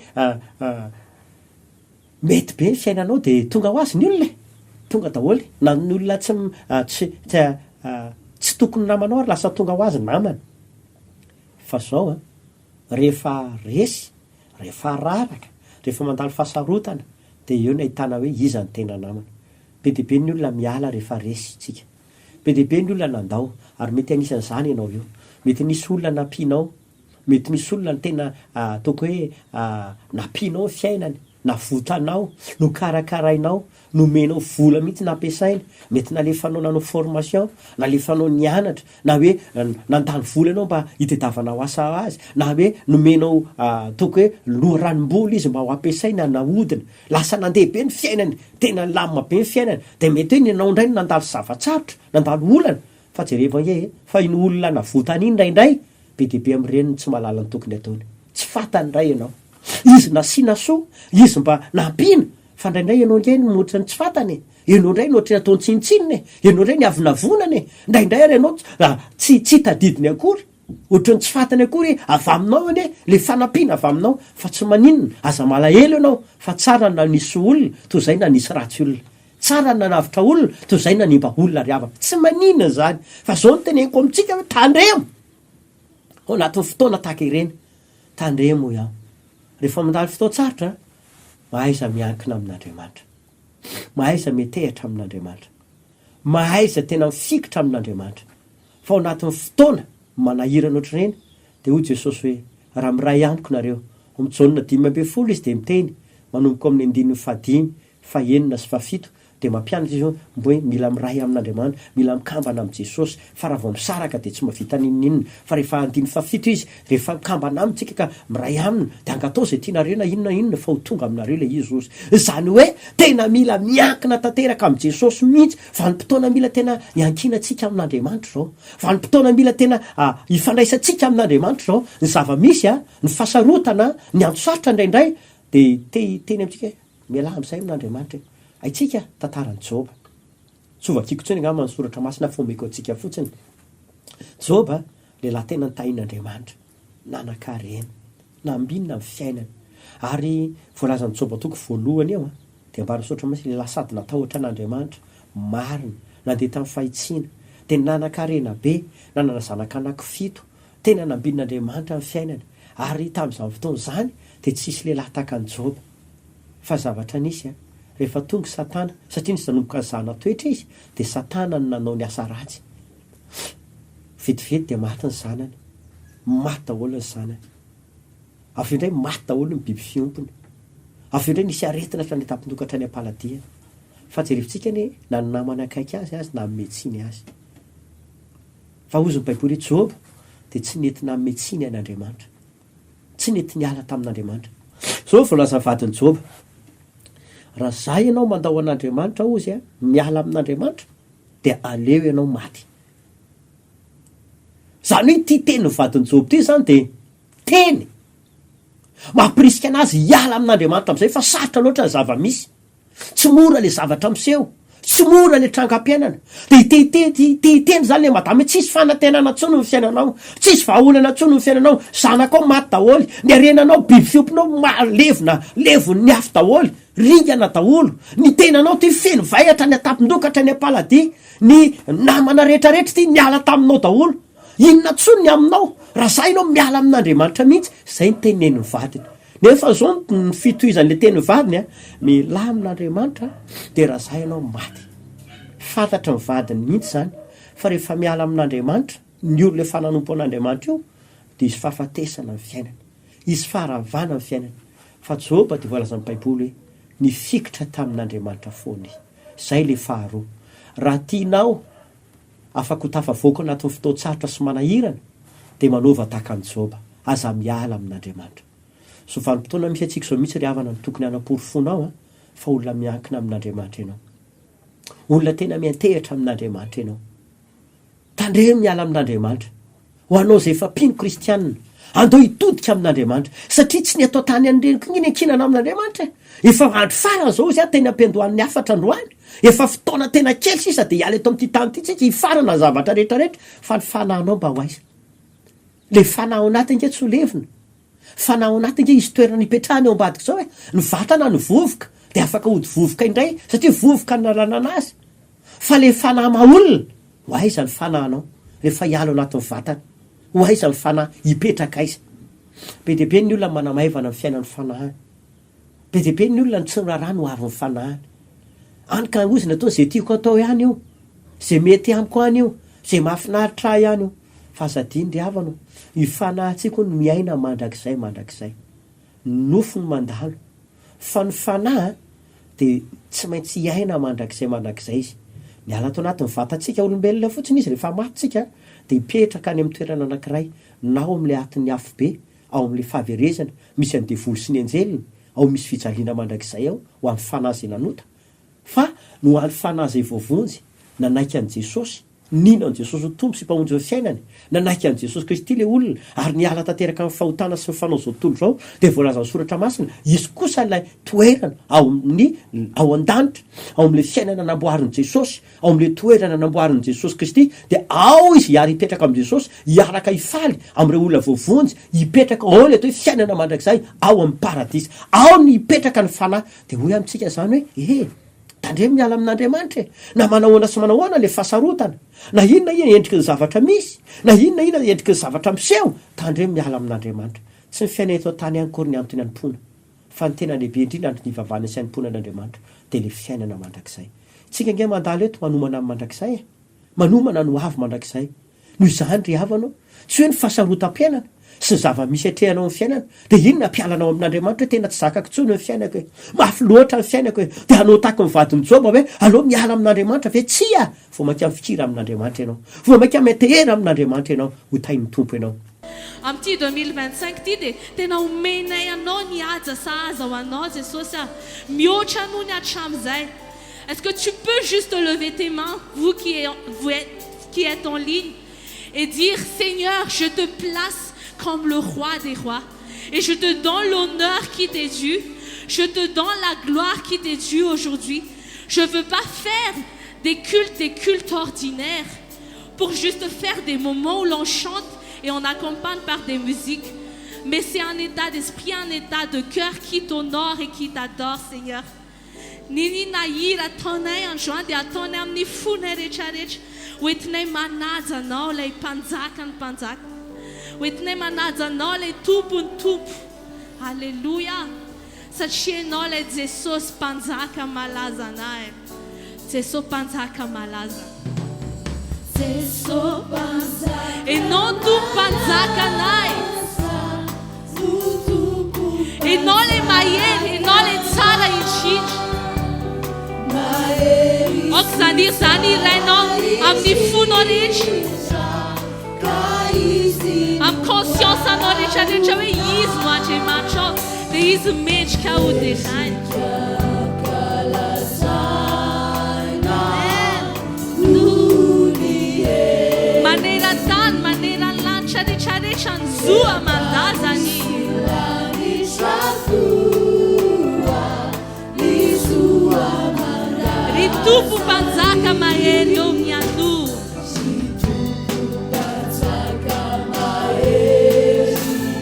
mety be ny fiainanao dia tonga ho azy ny olona e! Tonga daholo. Na ny olona tsy tsy tsy tokony namanao ary lasa tonga ho azy namana. Fa zao an, rehefa resy, rehefa raraka, rehefa mandalo fahasarotana, Dia eo no ahitana hoe iza no tena namana. Be dia be ny olona miala rehefa resy tsika. Be dia be ny olona nandao, ary mety anisan'izany ianao io. Mety nisy olona nampianao, mety nisy olona tena ataoko hoe nampianao ny fiainany, navotanao, nokarakarainao, nomenao vola mihitsy nampiasaina, mety nalefanao nanao formation, nalefanao nianatra, na hoe nandany vola ianao mba hitadiavanao asa azy, na hoe nomenao ataoko hoe loharanom-bola izy mba ho ampiasaina nahodina, lasa nandeha be ny fiainany, tena nilamina be ny fiainany, dia mety hoe ny anao indray no nandalo zava-tsarotra, nandalo olana, fa jerevo ange e, fa iny olona navotany iny indraindray, be dia be amin'ireny no tsy mahalala ny tokony ataony, tsy fantany indray ianao, izy nasiana soa, izy mba nampiana, fa indraindray ianao indray no ohatran'ny tsy fantany e. Ianao indray no ohatran'ny ataony tsinontsinona e! Ianao indray niavonavonana e! Indraindray ary ianao tsy tsy tadidiny akory, ohatran'ny tsy fantany akory hoe avy aminao anie ilay fanampiana avy aminao fa tsy maninona, aza malahelo ianao fa tsara ny nanisy olona toy izay nanisy ratsy olona. Tsara ny nanavotra olona toy izay nanimba olona ry havana. Tsy maninona izany fa izao no teneniko amintsika hoe tandremo ao anatin'ny fotoana tahaka ireny, tandremo hoy aho. Rehefa mandalo fotoan-tsarotra, mahaiza miankina amin'Andriamanitra. Mahaiza metehatra amin'Andriamanitra. Mahaiza tena mifikitra amin'Andriamanitra. Fa ao anatin'ny fotoana manahirana ohatr'ireny, dia hoy Jesosy hoe, Raha miray amiko nareo. Ao amin'ny Jaona 15 izy dia miteny, manomboka ao amin'ny andininy fahadimy, fahenina sy fahafito, dia mampianatra izy hoe, hoe mila miray amin'Andriamanitra, mila mikambana amin'i Jesosy, fa raha vao misaraka dia tsy mahavita n'inon'inona. Fa rehefa andininy fahafito izy, Rehefa mikambana aminy tsika ka miray aminy dia angatao izay tianareo na inona inona fa ho tonga aminareo ilay izy ozy. Izany hoe tena mila miankina tanteraka amin'i Jesosy mihitsy. Vanim-potoana mila tena iankinantsika amin'Andriamanitra izao. Vanim-potoana mila tena ifandraisantsika amin'Andriamanitra izao. Ny zava-misy, ny fahasarotana, ny andro sarotra indraindray dia te hiteny amintsika hoe mialà amin'izay amin'Andriamanitra e. Haintsika tantaran'i Joba. Tsy hovakiako intsony angamba ny soratra masina fa omeko antsika fotsiny. Joba Lehilahy tena nitahian'Andriamanitra, nanan-karena, nambinina ny fiainany. Ary voalazan'i Joba toko voalohany eo, dia ambaran'ny Soratra Masina, lehilahy sady natahotra an'Andriamanitra, marina, nandeha tamin'ny fahitsiana, dia nanan-karena be, nanana zanaka anankifito, tena nambinin'Andriamanitra ny fiainany. Ary tamin'izany fotoana izany, dia tsisy lehilahy tahaka an'i Joba. Fa zavatra nisy, rehefa tonga i Satana, satria nisy nanomboka nizahana toetra izy, dia Satana no nanao ny asa ratsy. Vetivety dia maty ny zanany. Maty daholo ny zanany. Avy eo indray maty daholo ny biby fiompiny. Avy eo indray nisy aretina hatrany an-tampon-doha ka hatrany am-paladiany. Fa jerevintsika anie, na ny namana akaiky azy aza nanome tsiny azy. Fa hozy ny Baiboly hoe Joba dia tsy nety nanome tsiny an'Andriamanitra. Tsy nety niala tamin'Andriamanitra. Izao no voalazan'ny vadin'i Joba, Raha izaho ianao mandao an'Andriamanitra, hozy, miala amin'Andriamanitra, dia aleo ianao maty. Izany hoe ity tenin'ny vadin'i Joba ity izany dia teny. Mampirisika anazy hiala amin'Andriamanitra amin'izay fa sarotra loatra ny zava-misy. Tsy mora le zavatra miseho, tsy mora le trangam-piainana. Dia hiteitety, te-hiteny zany le madama hoe tsisy fanantenana intsony ny fiainanao, tsisy vahaolana intsony ny fiainanao, zanakao maty daholo, ny harenanao, biby fiompinao ma- levona, levon'ny afo daholo, ringana daholo, ny tenanao ty feno vay hatrany an-tampon-doha ka hatrany am-paladia, ny namana rehetrarehetra ty niala taminao daholo. Inona intsony ny aminao? Raha za ianao miala amin'Andriamanitra mihitsy, zay ny tenenin'ny vadiny. Nefa zao ny fitohizan'le tenin'ny vadiny a, mialà amin'Andriamanitra de raha za ianao maty. Fantatry ny vadiny mihitsy zany fa rehefa miala amin'Andriamanitra, ny olona efa nanompo an'Andriamanitra io de hisy fahafatesana ny fiainany, hisy faharavana ny fiainany. Fa Joba de voalazan'ny baiboly hoe nifikitra tamin'Andriamanitra foana izy. Zay le faharoa. Raha tianao Afaka ho tafavoaka anatin'ny fotoan-tsarotra sy manahirana, dia manaova tahaka an'i Joba, aza miala amin'Andriamanitra. Izao vanim-potoana misy antsika izao mihitsy ry havana no tokony hanaporofoanao fa olona miankina amin'Andriamanitra ianao. Olona tena miantehitra amin'Andriamanitra ianao. Tandremo miala amin'Andriamanitra. Ho anao izay efa mpino kristianina, andao hitodika amin'Andriamanitra, satria tsy ny atao tany an'ireny koa ny niankinana amin'Andriamanitra e! Efa andro farany izao izy teny am-piandohan'ny hafatra androany, efa fotoana tena kely sisa dia hiala eto amin'ity tany ity tsika, hifarana ny zavatra rehetra rehetra, fa ny fanahinao mba ho aiza? Ilay fanahy ao anaty ange tsy ho levona, fanahy ao anaty ange hisy toerana hipetrahana eo ambadika izao e! Ny vatana no vovoka, dia afaka hody vovoka indray, satria vovoka no nalanana azy. Fa le fanahy maha olona, ho aiza ny fanahinao rehefa hiala ao anatin'ny vatana? Ho aiza ny fanahy? Hipetraka aiza? Be dia be ny olona manamaivana ny fiainan'ny fanahiny. Be dia be ny olona no tsy miraharaha ny hoavin'ny fanahiny. Any ka ozona toa izay tiako atao ihany io, izay mety amiko ihany io, izay mahafinaritra ahy ihany io. Fa aza adino ry havana o, io fanahintsika io no miaina mandrakizay mandrakizay. Ny nofo no mandalo. Fa ny fanahy dia tsy maintsy hiaina mandrakizay mandrakizay izy. Miala ato anatin'ny vatantsika olombelona fotsiny izy rehefa maty tsika dia hipetraka any amin'ny toerana anankiray na ao amin'ilay atin'ny afobe, ao amin'ilay fahaverezana misy an'ny devoly sy ny anjeliny, ao misy fijaliana mandrakizay ao ho an'ny fanahy izay nanota. Fa ny ho an'ny fanahy izay voavonjy, nanaiky an'i Jesosy, Nino an'i Jesosy ho Tompo sy Mpamonjy ny fiainany, nanaiky an'i Jesosy Kristy ilay olona, ary niala tanteraka amin'ny fahotana sy ny fanao izao tontolo izao, dia voalazan'ny Soratra Masina, hisy kosa ilay toerana ao amin'ny, ao an-danitra, ao amin'ilay fiainana namboarin'i Jesosy, ao amin'ilay toerana namboarin'i Jesosy Kristy, dia ao izy hiara hipetraka amin'i Jesosy, hiaraka hifaly amin'ireo olona voavonjy, hipetraka ao ilay atao hoe fiainana mandrakizay, ao amin'ny paradisa. Ao no hipetraka ny fanahy. Dia hoy amintsika izany hoe, Ee. Tandremo miala amin'Andriamanitra e! Na manahoana sy manahoana le fahasarotana, na inona inona endriky ny zavatra misy, na inona inona endriky ny zavatra miseho, tandremo miala amin'Andriamanitra. Tsy ny fiainana eto an-tany ihany akory ny antony hanompoana, fa ny tena lehibe indrindra antony hivavahana sy hanompoana an'Andriamanitra dia le fiainana mandrakizay. Tsika ange mandalo eto manomana ny mandrakizay e! Manomana ny ho avy mandrakizay. Noho izany ry havana ô, tsy hoe ny fahasarotam-piainana sy ny zava-misy atrehanao amin'ny fiainana dia iny no hampiala anao amin'Andriamanitra hoe tena tsy zakako intsony ny fiainako e, mafy loatra ny fiainako e, dia hanao tahaky ny vadin'i Joba hoe aleo miala amin'Andriamanitra ve? Tsia! Vao mainka mifikira amin'Andriamanitra ianao, vao mainka miantehera amin'Andriamanitra ianao, ho tahin'ny Tompo ianao. Amin'ity 2025 ity dia tena omenay anao ny haja sahaza ho anao Jesosy a! Mihoatra noho ny hatramin'izay. Est-ce que tu peux juste lever tes mains, vous qui, vous êtes, qui êtes en ligne, et dire, Seigneur, je te place comme le roi des rois, et je te donne l'honneur qui t'est dû, je te donne la gloire qui t'est due aujourd'hui. Je ne veux pas faire des cultes, des cultes ordinaires, pour juste faire des moments où l'on chante et on accompagne par des musiques. Mais c'est un état d'esprit, un état de cœur qui t'honore et qui t'adore, Seigneur. N'inona hira ataonay androany dia ataonay amin'ny fonay rehetrarehetra. Ho entinay manaja Anao ilay Mpanjakan'ny mpanjaka. Ho entinay manaja Anao ilay Tompon'ny tompo. Aleloia! Satria Ianao ilay Jesosy Mpanjaka malaza anay. Jesosy Mpanjaka malaza. Ianao Tompo Mpanjaka anay. Ianao ilay mahery, Ianao ilay tsara indrindra. Aoka izany hira izany hirainao amin'ny fonao rehetra. Amin'ny conscience anao rehetra rehetra hoe Izy no Andriamanitrao, dia Izy mendrika ho deraina. Maneran-tany, maneran'ny lanitra rehetra rehetra ny zo aman-dazany. Tompo Mpanjaka mahery ô mialoha.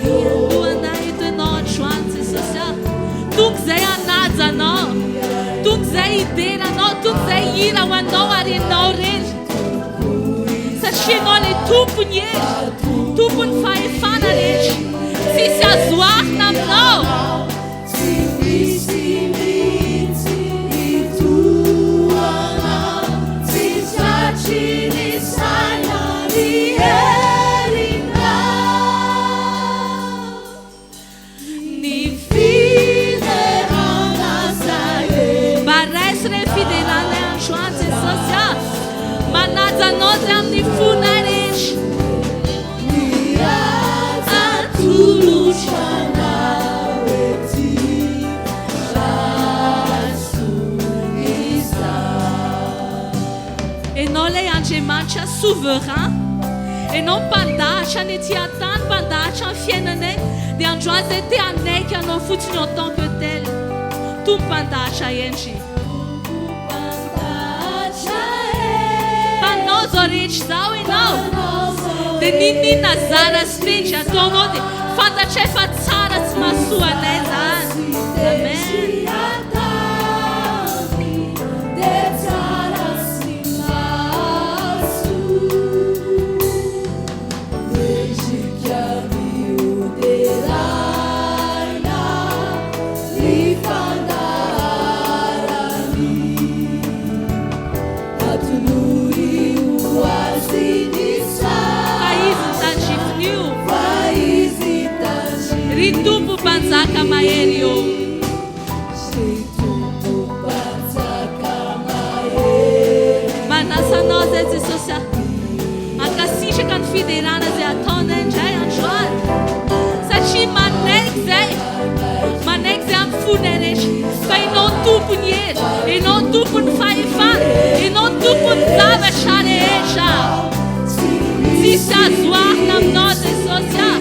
Mialoha anay eto Ianao androany Jesosy ah. Tonga izay hanaja Anao. Tonga izay hidera Anao. Tonga izay hihira ho Anao ary Ianao irery. Satria Ianao ilay Tompon'ny hery, Tompon'ny fahefana rehetra. Tsisy azo oharina Aminao. Tsy misy mihitsy itohana, tsy tratry ny saina ny herinao. Ny fiderana zay Mba raiso re fiderana androany Jesosy ah. Manaja Anao zay amin'ny fonay rehetra. Ny atolotra anao ety Raiso izany. Ianao ilay Andriamanitra souverain. Ianao mpandahatra ny ety an-tany, mpandahatra ny fiainanay. Dia androany izay te hanaiky Anao fotsiny en tant que tel. Tompo mpandahatra hendry. Mpandahatra hendry. Mpanao izao rehetra izao Ianao. Dia n'inon'inona zara sy tendry ataonao dia fantatray fa tsara sy mahasoa anay izany. Amen. Fa izy ny tandrifin'io. Ry Tompo Mpanjaka mahery ô. Manasa Anao izay Jesosy ah. Ankasitraka ny fiderana izay ataonay indray androany. Satria manaiky izay. Manaiky izay amin'ny fonay rehetra. Fa Ianao Tompon'ny hery. Ianao Tompon'ny fahefana. Ianao Tompon'ny zavatra rehetra. Tsisy azo oharina aminao Jesosy ah.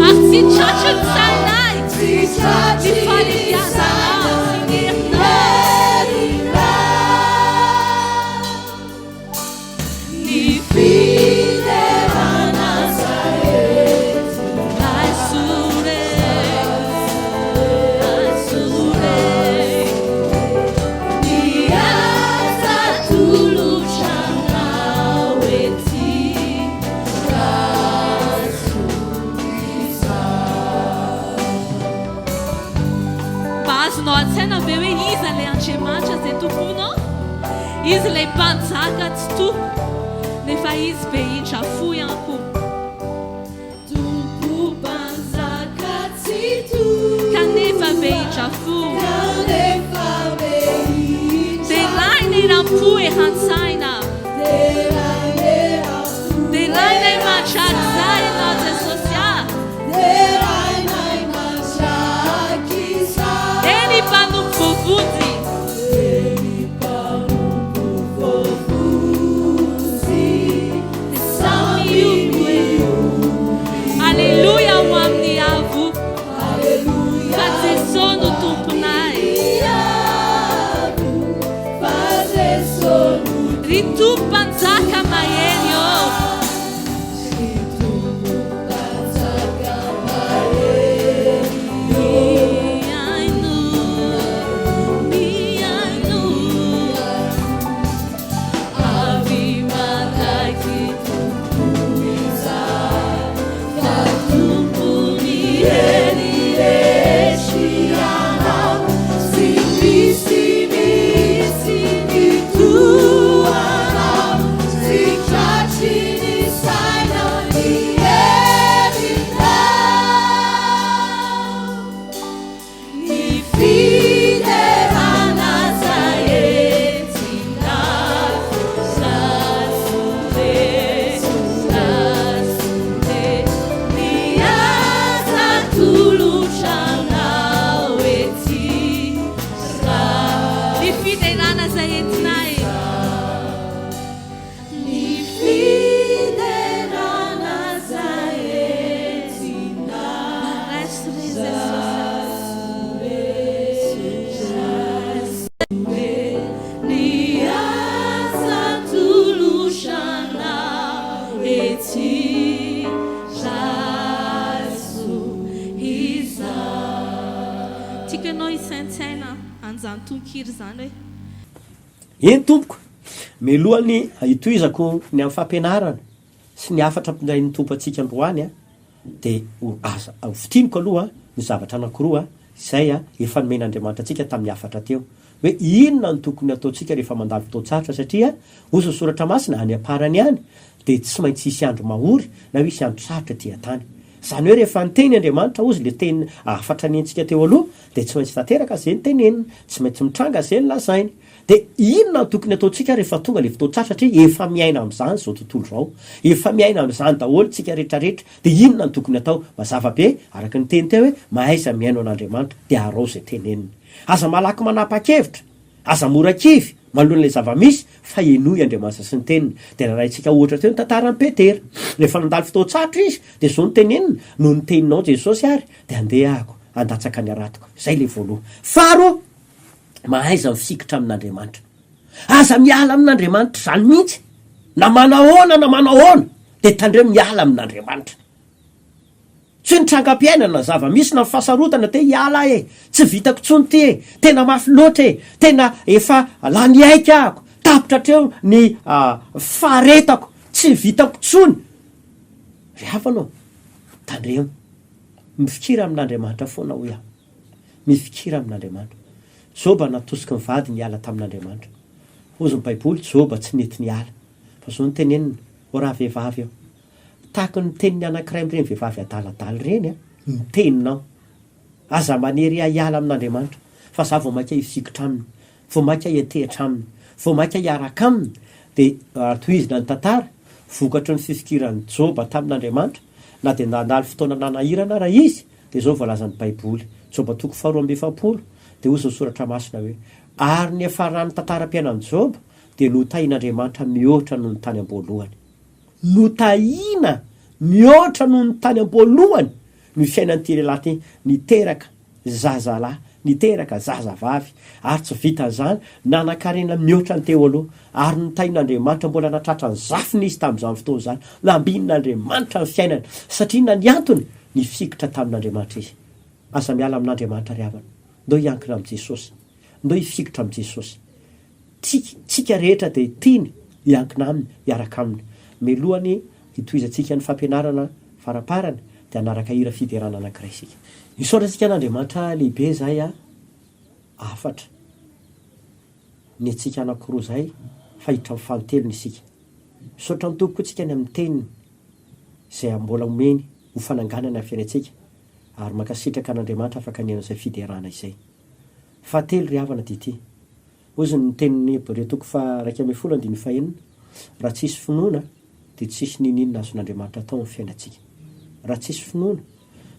Ary tsy tratry ny sainay ny fahalehibiazanao sy ny herinao. Ny Fiderana zay Assuré, assuré. Ny asa atolotra anao ety Raiso izany. Mba azonao an-tsaina ve hoe iza ilay Andriamanitra izay tompoinao? Izy ilay Mpanjaka Tsitoha, nefa Izy be indra fo ihany koa. Tompo Mpanjaka Tsitoha. Kanefa be indra fo. Kanefa be indra Deraina eram-po eran-tsaina. Deraina eram-po Deraina mandrakizay Ianao Jesosy ah. Deraina mandrakizay. Eny mpanompo voavonjy. Eny mpanompo voavonjy. Samy ianao hisaintsaina an'izany tononkira izany hoe. Eny tompoko, mialohan'ny hitohizako ny amin'ny fampianarana sy ny hafatra ampitondrain'ny Tompo antsika androany dia ho aza ho fintiniko aloha ny zavatra anankiroa izay efa nomen'Andriamanitra antsika tamin'ny hafatra teo hoe inona no tokony hataontsika rehefa mandalo fotoan-tsarotra satria hozy ny soratra masina any am-parany any dia tsy maintsy hisy andro mahory na hoe hisy andro sarotra aty an-tany. Izany hoe rehefa niteny Andriamanitra hozy le teny hafatra nentsika teo aloha dia tsy maintsy tanteraka izay noteneniny, tsy maintsy mitranga izay nolazainy. Dia inona no tokony ataontsika rehefa tonga ilay fotoan-tsarotra satria efa miaina amin'izany izao tontolo izao, efa miaina amin'izany daholo tsika rehetrarehetra, dia inona no tokony atao? Mazava be araka ny teny teo hoe mahaiza mihaino an'Andriamanitra dia arao izay teneniny. Aza malaky manapa-kevitra, aza mora kivy manoloana ilay zava-misy fa henoy Andriamanitra sy ny teniny. Dia narahintsika ohatra teo ny tantaran'i Petera. Rehefa nandalo fotoan-tsarotra izy dia izao no teneniny, noho ny teninao Jesosy ary dia andeha ahako handatsaka ny haratoko. Izay ilay voalohany. Faharoa, Mahaiza mifikitra amin'Andriamanitra. Aza miala amin'Andriamanitra izany mihitsy. Na manahoana na manahoana dia tandremo miala amin'Andriamanitra. Tsy hoe ny trangam-piainana na zava-misy na ny fahasarotana te hiala aho e, tsy vitako intsony ity e, tena mafy loatra e, tena efa lany aika ahako, tapitra hatreo ny faharetako, tsy vitako intsony. Ry havana ô, tandremo. Mifikira amin'Andriamanitra foana hoy aho. Mifikira amin'Andriamanitra. Joba natosiky ny vadiny hiala tamin'Andriamanitra. Hozy ny Baiboly, Joba tsy nety niala. Fa izao no teneniny, Ô rahavehivavy ô, tahaky ny tenin'ny anankiray amin'ireny vehivavy adaladala ireny ny teninao. Aza manery ahy hiala amin'Andriamanitra, fa izaho vao mainka hifikitra aminy, vao mainka hiantehitra aminy, vao mainka hiaraka aminy. Dia raha tohizina ny tantara, vokatry ny fifikiran'i Joba tamin'Andriamanitra, na dia nandalo fotoana nanahirana ara izy, Dia izao voalazan'ny Baiboly, Joba toko faharoa amby 40, dia hozy ny Soratra Masina hoe, Ary ny niafaran'ny tantaram-piainan'i Joba dia notahin'Andriamanitra mihoatra noho ny tany am-boalohany. Notahiana mihoatra noho ny tany am-boalohany ny fiainan'ity lehilahy ity, niteraka zazalahy, niteraka zazavavy, ary tsy vitan'izany, nanan-karena mihoatra ny teo aloha, ary notahin'Andriamanitra mbola nahatratra ny zafiny izy tamin'izany fotoana izany. Nambinin'Andriamanitra ny fiainany. Satria inona ny antony? Nifikitra tamin'Andriamanitra izy. Aza miala amin'Andriamanitra ry havana. Ndao hiankina amin'i Jesosy. Ndao hifikitra amin'i Jesosy. Tsika, tsika rehetra dia tiany hiankina Aminy, hiaraka Aminy. Mialohan'ny hitohizantsika ny fampianarana faraparany dia hanaraka hira fiderana anankiray isika. Misaotra antsika an'Andriamanitra lehibe izay hafatra ny antsika anankiroa izay fa hiditra amin'ny fanintelony isika. Misaotra ny Tompo koa tsika ny amin'ny teniny izay mbola omeny ho fananganana ny fiainantsika ary mankasitraka an'Andriamanitra afaka nihaino izay fiderana izay. Fahatelo ry havana dia ity, hozy ny tenin'ny Hebreo toko faha 11 andininy fahenina, raha tsisy finoana dia tsisy n'inon'inona azon'Andriamanitra atao amin'ny fiainantsika. Raha tsisy finoana,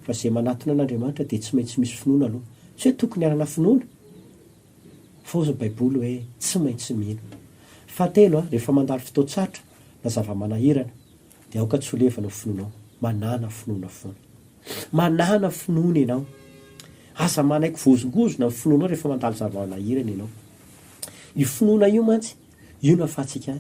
fa izay manatona an'Andriamanitra dia tsy maintsy misy finoana aloha. Tsy hoe tokony hanana finoana, fa hozy ny Baiboly hoe tsy maintsy mino. Fahatelo, rehefa mandalo fotoan-tsarotra na zava-manahirana, Dia aoka tsy ho levona ny finoanao. Manàna finoana foana. Manàna finoana ianao. Aza manaiky voahozongozona ny finoanao rehefa mandalo zava-manahirana ianao. Io finoana io mantsy, io no ahafahantsika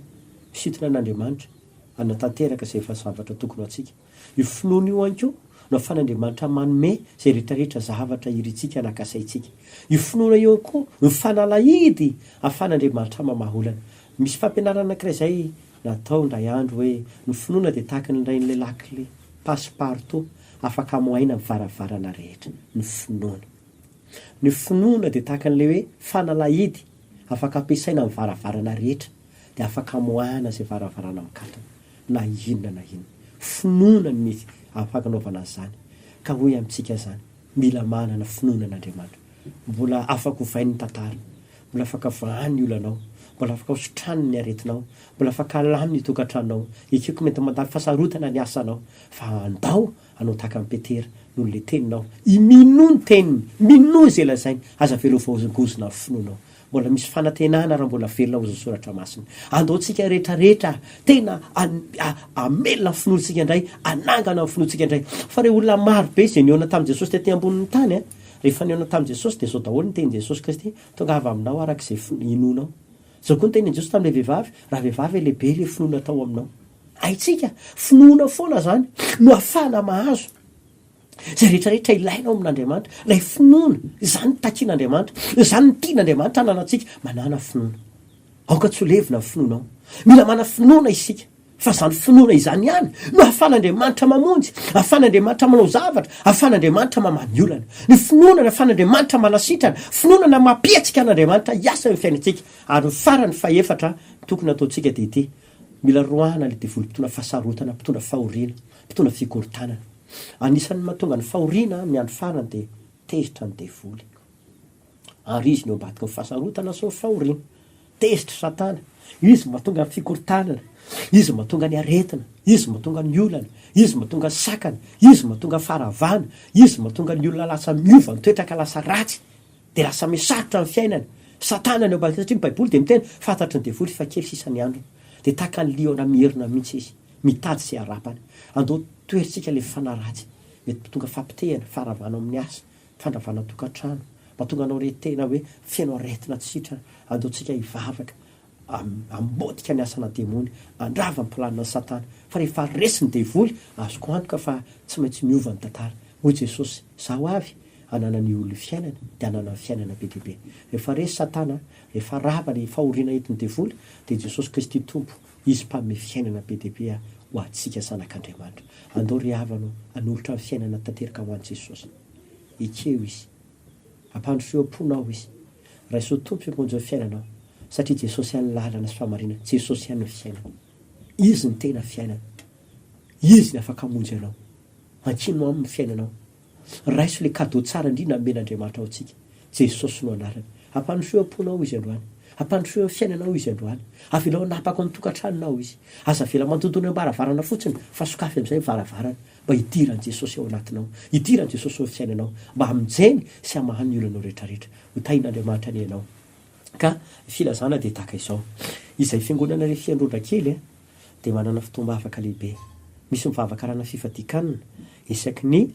misintona an'Andriamanitra hanatanteraka izay efa zavatra tokony ho antsika. Io finoana io ihany koa no ahafahan'Andriamanitra manome izay rehetrarehetra zavatra irintsika na kasaintsika. Io finoana io ihany koa no fanalahidy ahafahan'Andriamanitra mamaha olana. Misy fampianarana anankiray izay Natao indray andro hoe ny finoana dia tahaka ny rain'ilay lakile passe partout afaka amohaina ny varavarana rehetra. Ny finoana. Ny finoana dia tahaka an'ilay hoe fanalahidy afaka ampiasaina amin'ny varavarana rehetra dia afaka amoahana izay varavarana mikatona na inona na inona. Finoana no mety afaka anaovana an'izany. Ka hoy amintsika izany, mila manana finoana an'Andriamanitra. Mbola afaka ovainy ny tantara. Mbola afaka vahany ny olanao. Mbola afaka hositraniny ny aretinao. Mbola afaka alaminy ny tokantranonao. Ekeko mety mandalo fahasarotana ny asanao. Fa andao hanao tahaka an'i Petera noho ilay teninao. I minoa ny teniny. Minoa izay lazainy. Aza avela ho voahozongozona ny finoanao. Mbola misy fanantenana raha mbola velona hozy ny soratra masina. Andao tsika rehetra rehetra tena hamelona ny finoantsika indray, hanangana ny finoantsika indray. Fa ireo olona maro be izay nihaona tamin'i Jesosy tety ambonin'ny tany, rehefa nihaona tamin'i Jesosy dia izao daholo ny tenin'i Jesosy Kristy, Tongava aminao araka izay inoanao. Izao koa ny tenin'i Jesosy tamin'ilay vehivavy, Raha vehivavy e, lehibe ilay finoana tao aminao. Haintsika, finoana foana izany no ahafahana mahazo. Izay rehetra rehetra ilainao amin'Andriamanitra, ilay finoana, izany no takian'Andriamanitra, izany no tian'Andriamanitra hananantsika, manàna finoana. Aoka tsy ho levona ny finoanao. Mila mana finoana isika, fa izany finoana izany ihany no ahafahan'Andriamanitra mamonjy, ahafahan'Andriamanitra manao zavatra, ahafahan'Andriamanitra mamaha ny olana. Ny finoana no ahafahan'Andriamanitra manasitrana, finoana no mampietsika an'Andriamanitra hiasa eo amin'ny fiainantsika. Ary ny farany fahefatra tokony hataontsika dia ity, mila roahana ilay devoly mpitondra fahasarotana, mpitondra fahoriana, mpitondra fikorontanana. Anisan'ny mahatonga ny fahoriana amin'ny andro farany dia tezitra ny devoly. Ary izy no eo ambadiky ny fahasarotana sy ny fahoriana. Tezitra Satana. Izy no mahatonga ny fikorontanana. Izy no mahatonga ny aretina. Izy no mahatonga ny olana. Izy no mahatonga ny sakana. Izy no mahatonga ny faharavana. Izy no mahatonga ny olona lasa miova ny toetra ka lasa ratsy. Dia lasa misarotra ny fiainana. Satana no eo ambadiky satria ny Baiboly dia miteny, fantatry ny devoly fa kely sisa ny androny. Dia tahaka ny liona mierona mihitsy izy. Mitady sy harapany. Andao toherintsika ilay fanahy ratsy. Mety mpitondra fampitehana, faharavana ao amin'ny asa. Fandravana tokantrano, mahatonga anao re tena hoe feno aretina tsy sitrana, andao tsika hivavaka hamotika ny asana demony, handrava ny planina satana, fa rehefa resy ny devoly, azoko antoka fa tsy maintsy miova ny tantara, hoy Jesosy, zaho avy hananan'ny olona fiainana, dia hananany fiainana be dia be. Rehefa resy satana, rehefa rava ny fahoriana entin'ny devoly, dia Jesosy Kristy Tompo, Izy mpanome fiainana be dia be ho antsika zanak'Andriamanitra. Andao ry havana o, hanolotra ny fiainana tanteraka ho an'i Jesosy. Ekeo Izy. Ampandrosoy am-ponao Izy. Raiso ho Tompo sy Mpamonjy ny fiainanao, satria Jesosy ihany ny lalana sy fahamarinana, Jesosy ihany no fiainana. Izy no tena fiainana. Izy no afaka hamonjy anao. Ankino Aminy ny fiainanao. Raiso ilay cadeau tsara indrindra nomen'Andriamanitra ho antsika. Jesosy no anarany. Ampandrosoy am-ponao Izy androany. Ampandrosoy amin'ny fiainanao Izy androany. Avelao hanapaka ao amin'ny tokantranonao Izy. Aza avela mandondona eo am-baravarana fotsiny fa sokafy amin'izay ny varavarana mba hidiran'i Jesosy ao anatinao. Hidiran'i Jesosy ao amin'ny fiainanao mba hamonjeny sy hamahany ny olanao rehetrarehetra. Ho tahin'Andriamanitra anie ianao. Ka ny filazana dia tahaka izao. Izay fiangonana rehefa fiandrondra kely dia manana fotoam-bavaka lehibe. Misy mivavaka arahana fifadian-kanina isaky ny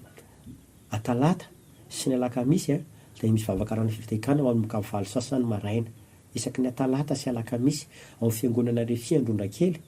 atalata sy ny alakamisy dia misy vavaka arahana fifadian-kanina manomboka amin'ny valo sasany maraina. Isaky ny atalata sy alakamisy ao amin'ny fiangonana Refia Androndrakely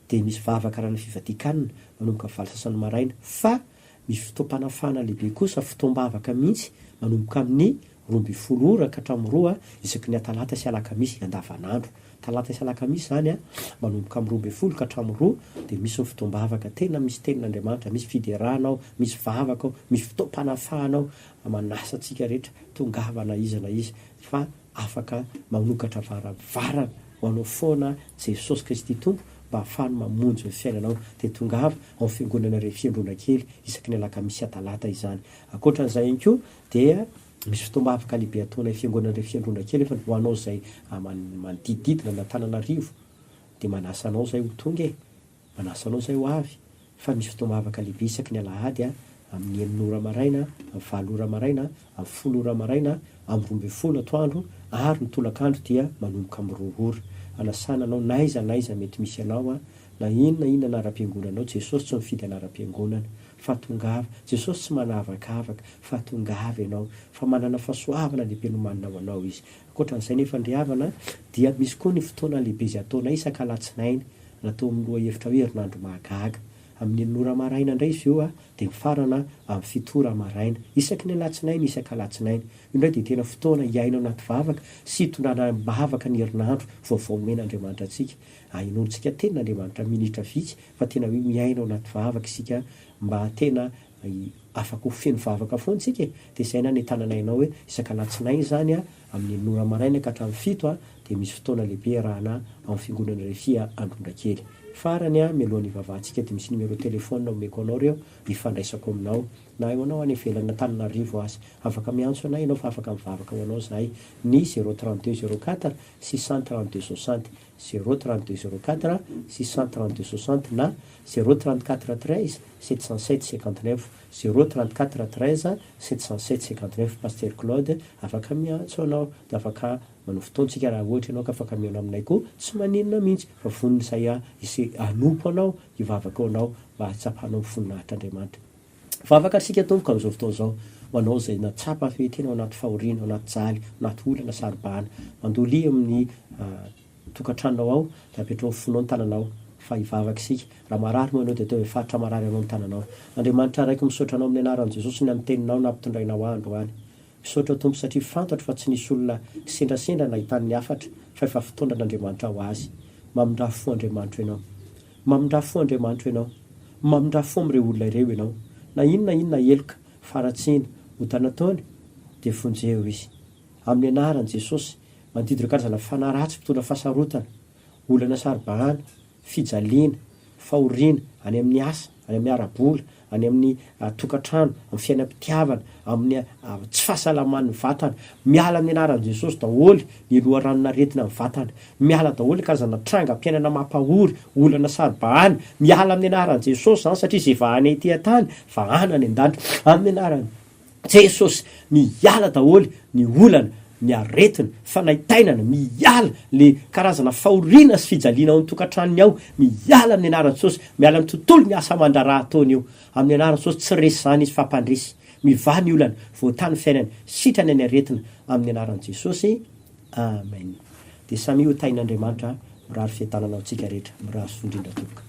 dia misy vavaka arahana fifadian-kanina manomboka amin'ny valo sasany maraina. Fa misy fotoam-panafahana lehibe kosa, fotoam-bavaka mihitsy manomboka amin'ny 12 ora ka hatramin'ny roa isaky ny atalata sy alakamisy andavanandro. Talata sy alakamisy izany manomboka amin'ny 12 ka hatramin'ny roa dia misy ny fotoam-bavaka tena misy tenin'Andriamanitra, misy fiderana ao, misy vavaka ao, misy fotoam-panafahana ao, manasa antsika rehetra tongava na iza na iza fa afaka manokatra varavarana ho anao foana Jesosy Kristy Tompo mba hahafahany mamonjy ny fiainanao dia tongava ao amin'ny fiangonana Refiandrona kely isaky ny alakamisy sy atalata izany. Ankoatran'izay ihany koa dia misy fotoam-bavaka lehibe ataonay fiangonana Refiandrona kely efa ho anao izay manodidididina an'Antananarivo dia manasa anao izay ho tonga e! Manasa anao izay ho avy fa misy fotoam-bavaka lehibe isaky ny alahady amin'ny enina ora maraina, amin'ny valo ora maraina, amin'ny folo ora maraina, amin'ny 12 atoandro ary ny tolakandro dia manomboka amin'ny roa ora. Anasana anao n'aiza n'aiza mety misy anao na inona inona anaram-piangonanao, Jesosy tsy mifidy anaram-piangonana fa tongava, Jesosy tsy manavakavaka fa tongava ianao fa manana fahasoavana lehibe nomanina ho anao Izy. Ankoatran'izay nefa ndry havana dia misy koa ny fotoana lehibe izay ataonay isak'alatsinainy natao amin'ny lohahevitra hoe herinandro mahagaga. Amin'ny enina ora maraina indray izy io dia mifarana amin'ny fito ora maraina. Isaky ny alatsinainy isak'alatsinainy. Io indray dia tena fotoana hiaina ao anaty vavaka sy hitondrana am-bavaka ny herinandro vaovao omen'Andriamanitra antsika. Ahenoantsika tenin'Andriamanitra minitra vitsy fa tena hoe miaina ao anaty vavaka isika mba tena afaka ho feno vavaka foana isika e! Dia izay nanentananay anao hoe isak'alatsinainy izany amin'ny enina ora maraina ka hatramin'ny fito dia misy fotoana lehibe iarahana ao amin'ny fiangonana Refia Androndrakely. Farany, mialohan'ny hivavahantsika dia misy numéro téléphone omeko anao ireo hifandraisako aminao na eo anao any ivelan'Antananarivo aza. Afaka miantso anay ianao fa afaka mivavaka ho anao izahay ny zéro 32 04 632 60, zéro 32 04 632 60 na zéro 34 13 707 59, zéro 34 13 707 59. Pasteur Claude afaka miantso anao dia afaka manao fotoantsika raha ohatra ianao ka afaka mihaona aminay koa tsy maninona mihitsy fa vonona izay aho hise hanompo anao hivavaka ho anao mba hahatsapanao ny voninahitr'Andriamanitra. Vavaka isika tompoko amin'izao fotoana izao ho anao izay natsapa fa tena ao anaty fahoriana, ao anaty jaly, ao anaty olana saro-bahana. Mandolia amin'ny tokantranonao ao dia apetraho ny fonao ny tananao. Fa hivavaka isika. Raha marary moa ianao dia ataovy faritra marary anao ny tananao. Andriamanitra Raiko misaotra Anao amin'ny anaran'i Jesosy ny amin'ny teninao nampitondrainao ahy androany. Misaotra Tompo satria fantatro fa tsy nisy olona kisendrasendra nahitany ny hafatra fa efa fitondran'Andriamanitra ho azy. Mamindrà fo Andriamanitro Ianao. Mamindrà fo Andriamanitro Ianao. Mamindrà fo amin'ireo olona ireo Ianao. Na inona inona heloka, faharatsiana, ota nataony dia vonjeo izy. Amin'ny anaran'i Jesosy, mandidy ireo karazana fanahy ratsy mpitondra fahasarotana, olana saro-bahana, fijaliana, fahoriana, any amin'ny asa, any amin'ny ara-bola, any amin'ny tokantrano, amin'ny fiainam-pitiavana, amin'ny tsy fahasalaman'ny vatana. Miala amin'ny anaran'i Jesosy daholo ny loharanon'aretina amin'ny vatana. Miala daholo ny karazana trangam-piainana mampahory, olana saro-bahana. Miala amin'ny anaran'i Jesosy izany satria izay vahana ety an-tany, vahana any an-danitra. Amin'ny anaran'i. Jesosy, miala daholo ny olana, ny aretina, fanaintainana, miala le karazana fahoriana sy fijaliana ao an-tokantranony ao, miala amin'ny anaran'i Jesosy, miala amin'ny tontolo ny asa aman-draharaha ataony io, amin'ny anaran'i Jesosy, tsy resy izany izy fa mpandresy, mivaha ny olana, voatahy ny fiainany, sitrana ny aretina, amin'ny anaran'i Jesosy, Amen. Dia samia ho tahin'Andriamanitra, mirary fiadanana ho antsika rehetra, mirary soa indrindra tompoko.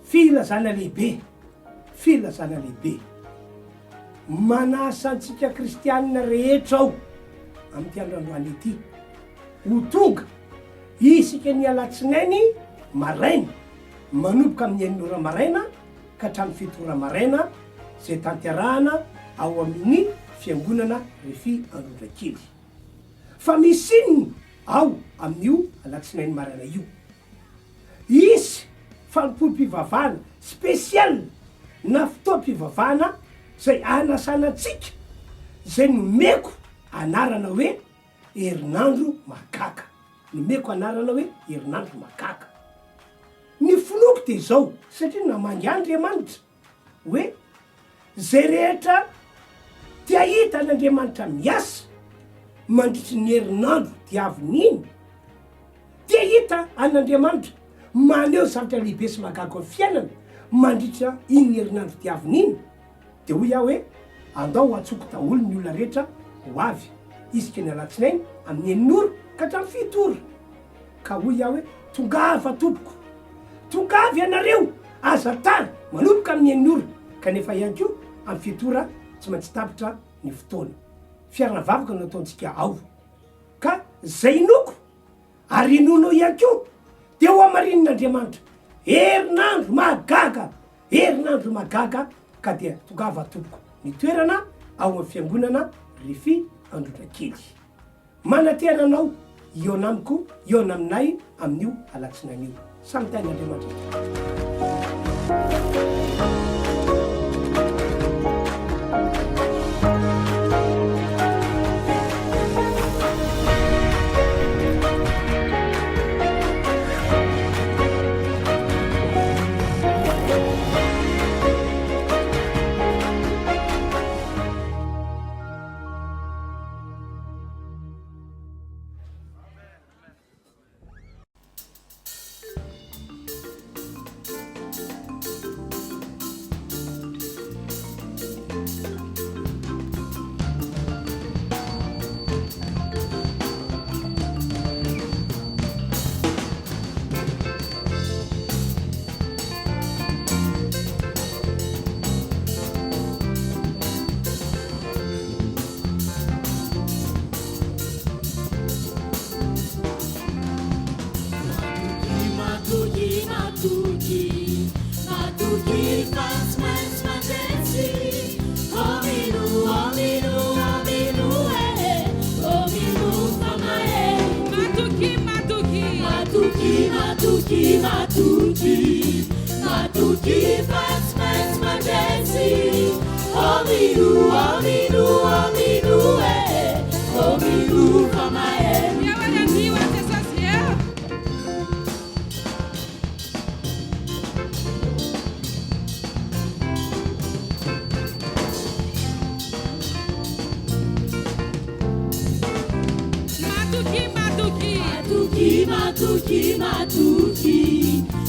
Filazana lehibe, filazana lehibe. Manasa antsika kristianina rehetra aho amin'ity andro androany ity ho tonga isika ny alatsinainy maraina manomboka amin'ny enina ora maraina ka hatramin'ny fito ora maraina izay tanterahana ao amin'ny fiangonana Refi Androndrakely. Fa misy inona ao amin'io alatsinainy maraina io? Hisy fanompoam-pivavahana spécial na fotoam-pivavahana izay hanasana antsika izay nomeko anarana hoe herinandro mahagaga. Nomeko anarana hoe herinandro mahagaga. Ny finoako dia izao, satria namangy ahy Andriamanitra hoe izay rehetra te hahita an'Andriamanitra miasa mandritry ny herinandro diaviny iny, te hahita an'Andriamanitra maneho zavatra lehibe sy mahagaga amin'ny fiainana mandritra iny herinandro diaviny iny, dia hoy aho hoe andao antsoiko daholo ny olona rehetra ho avy isika ny alatsinainy amin'ny enina ora ka hatramin'ny fito ora. Ka hoy aho hoe, Tongava, tompoko! Tongava ianareo! Aza tara! Manomboka amin'ny enina ora, kanefa ihany koa amin'ny fito ora tsy maintsy tapitra ny fotoana. Fiaraha-vavaka no ataontsika ao. Ka izay inoako, ary inoanao ihany koa, dia ho hamarinin'Andriamanitra. Herinandro mahagaga! Herinandro mahagaga! Ka dia tongava, tompoko! Ny toerana, ao amin'ny fiangonana Refi Androndrakely. Manantena anao hihaona amiko, hihaona aminay amin'io alatsinainy io. Samy tahin'Andriamanitra tompoko. Matoky, matoky.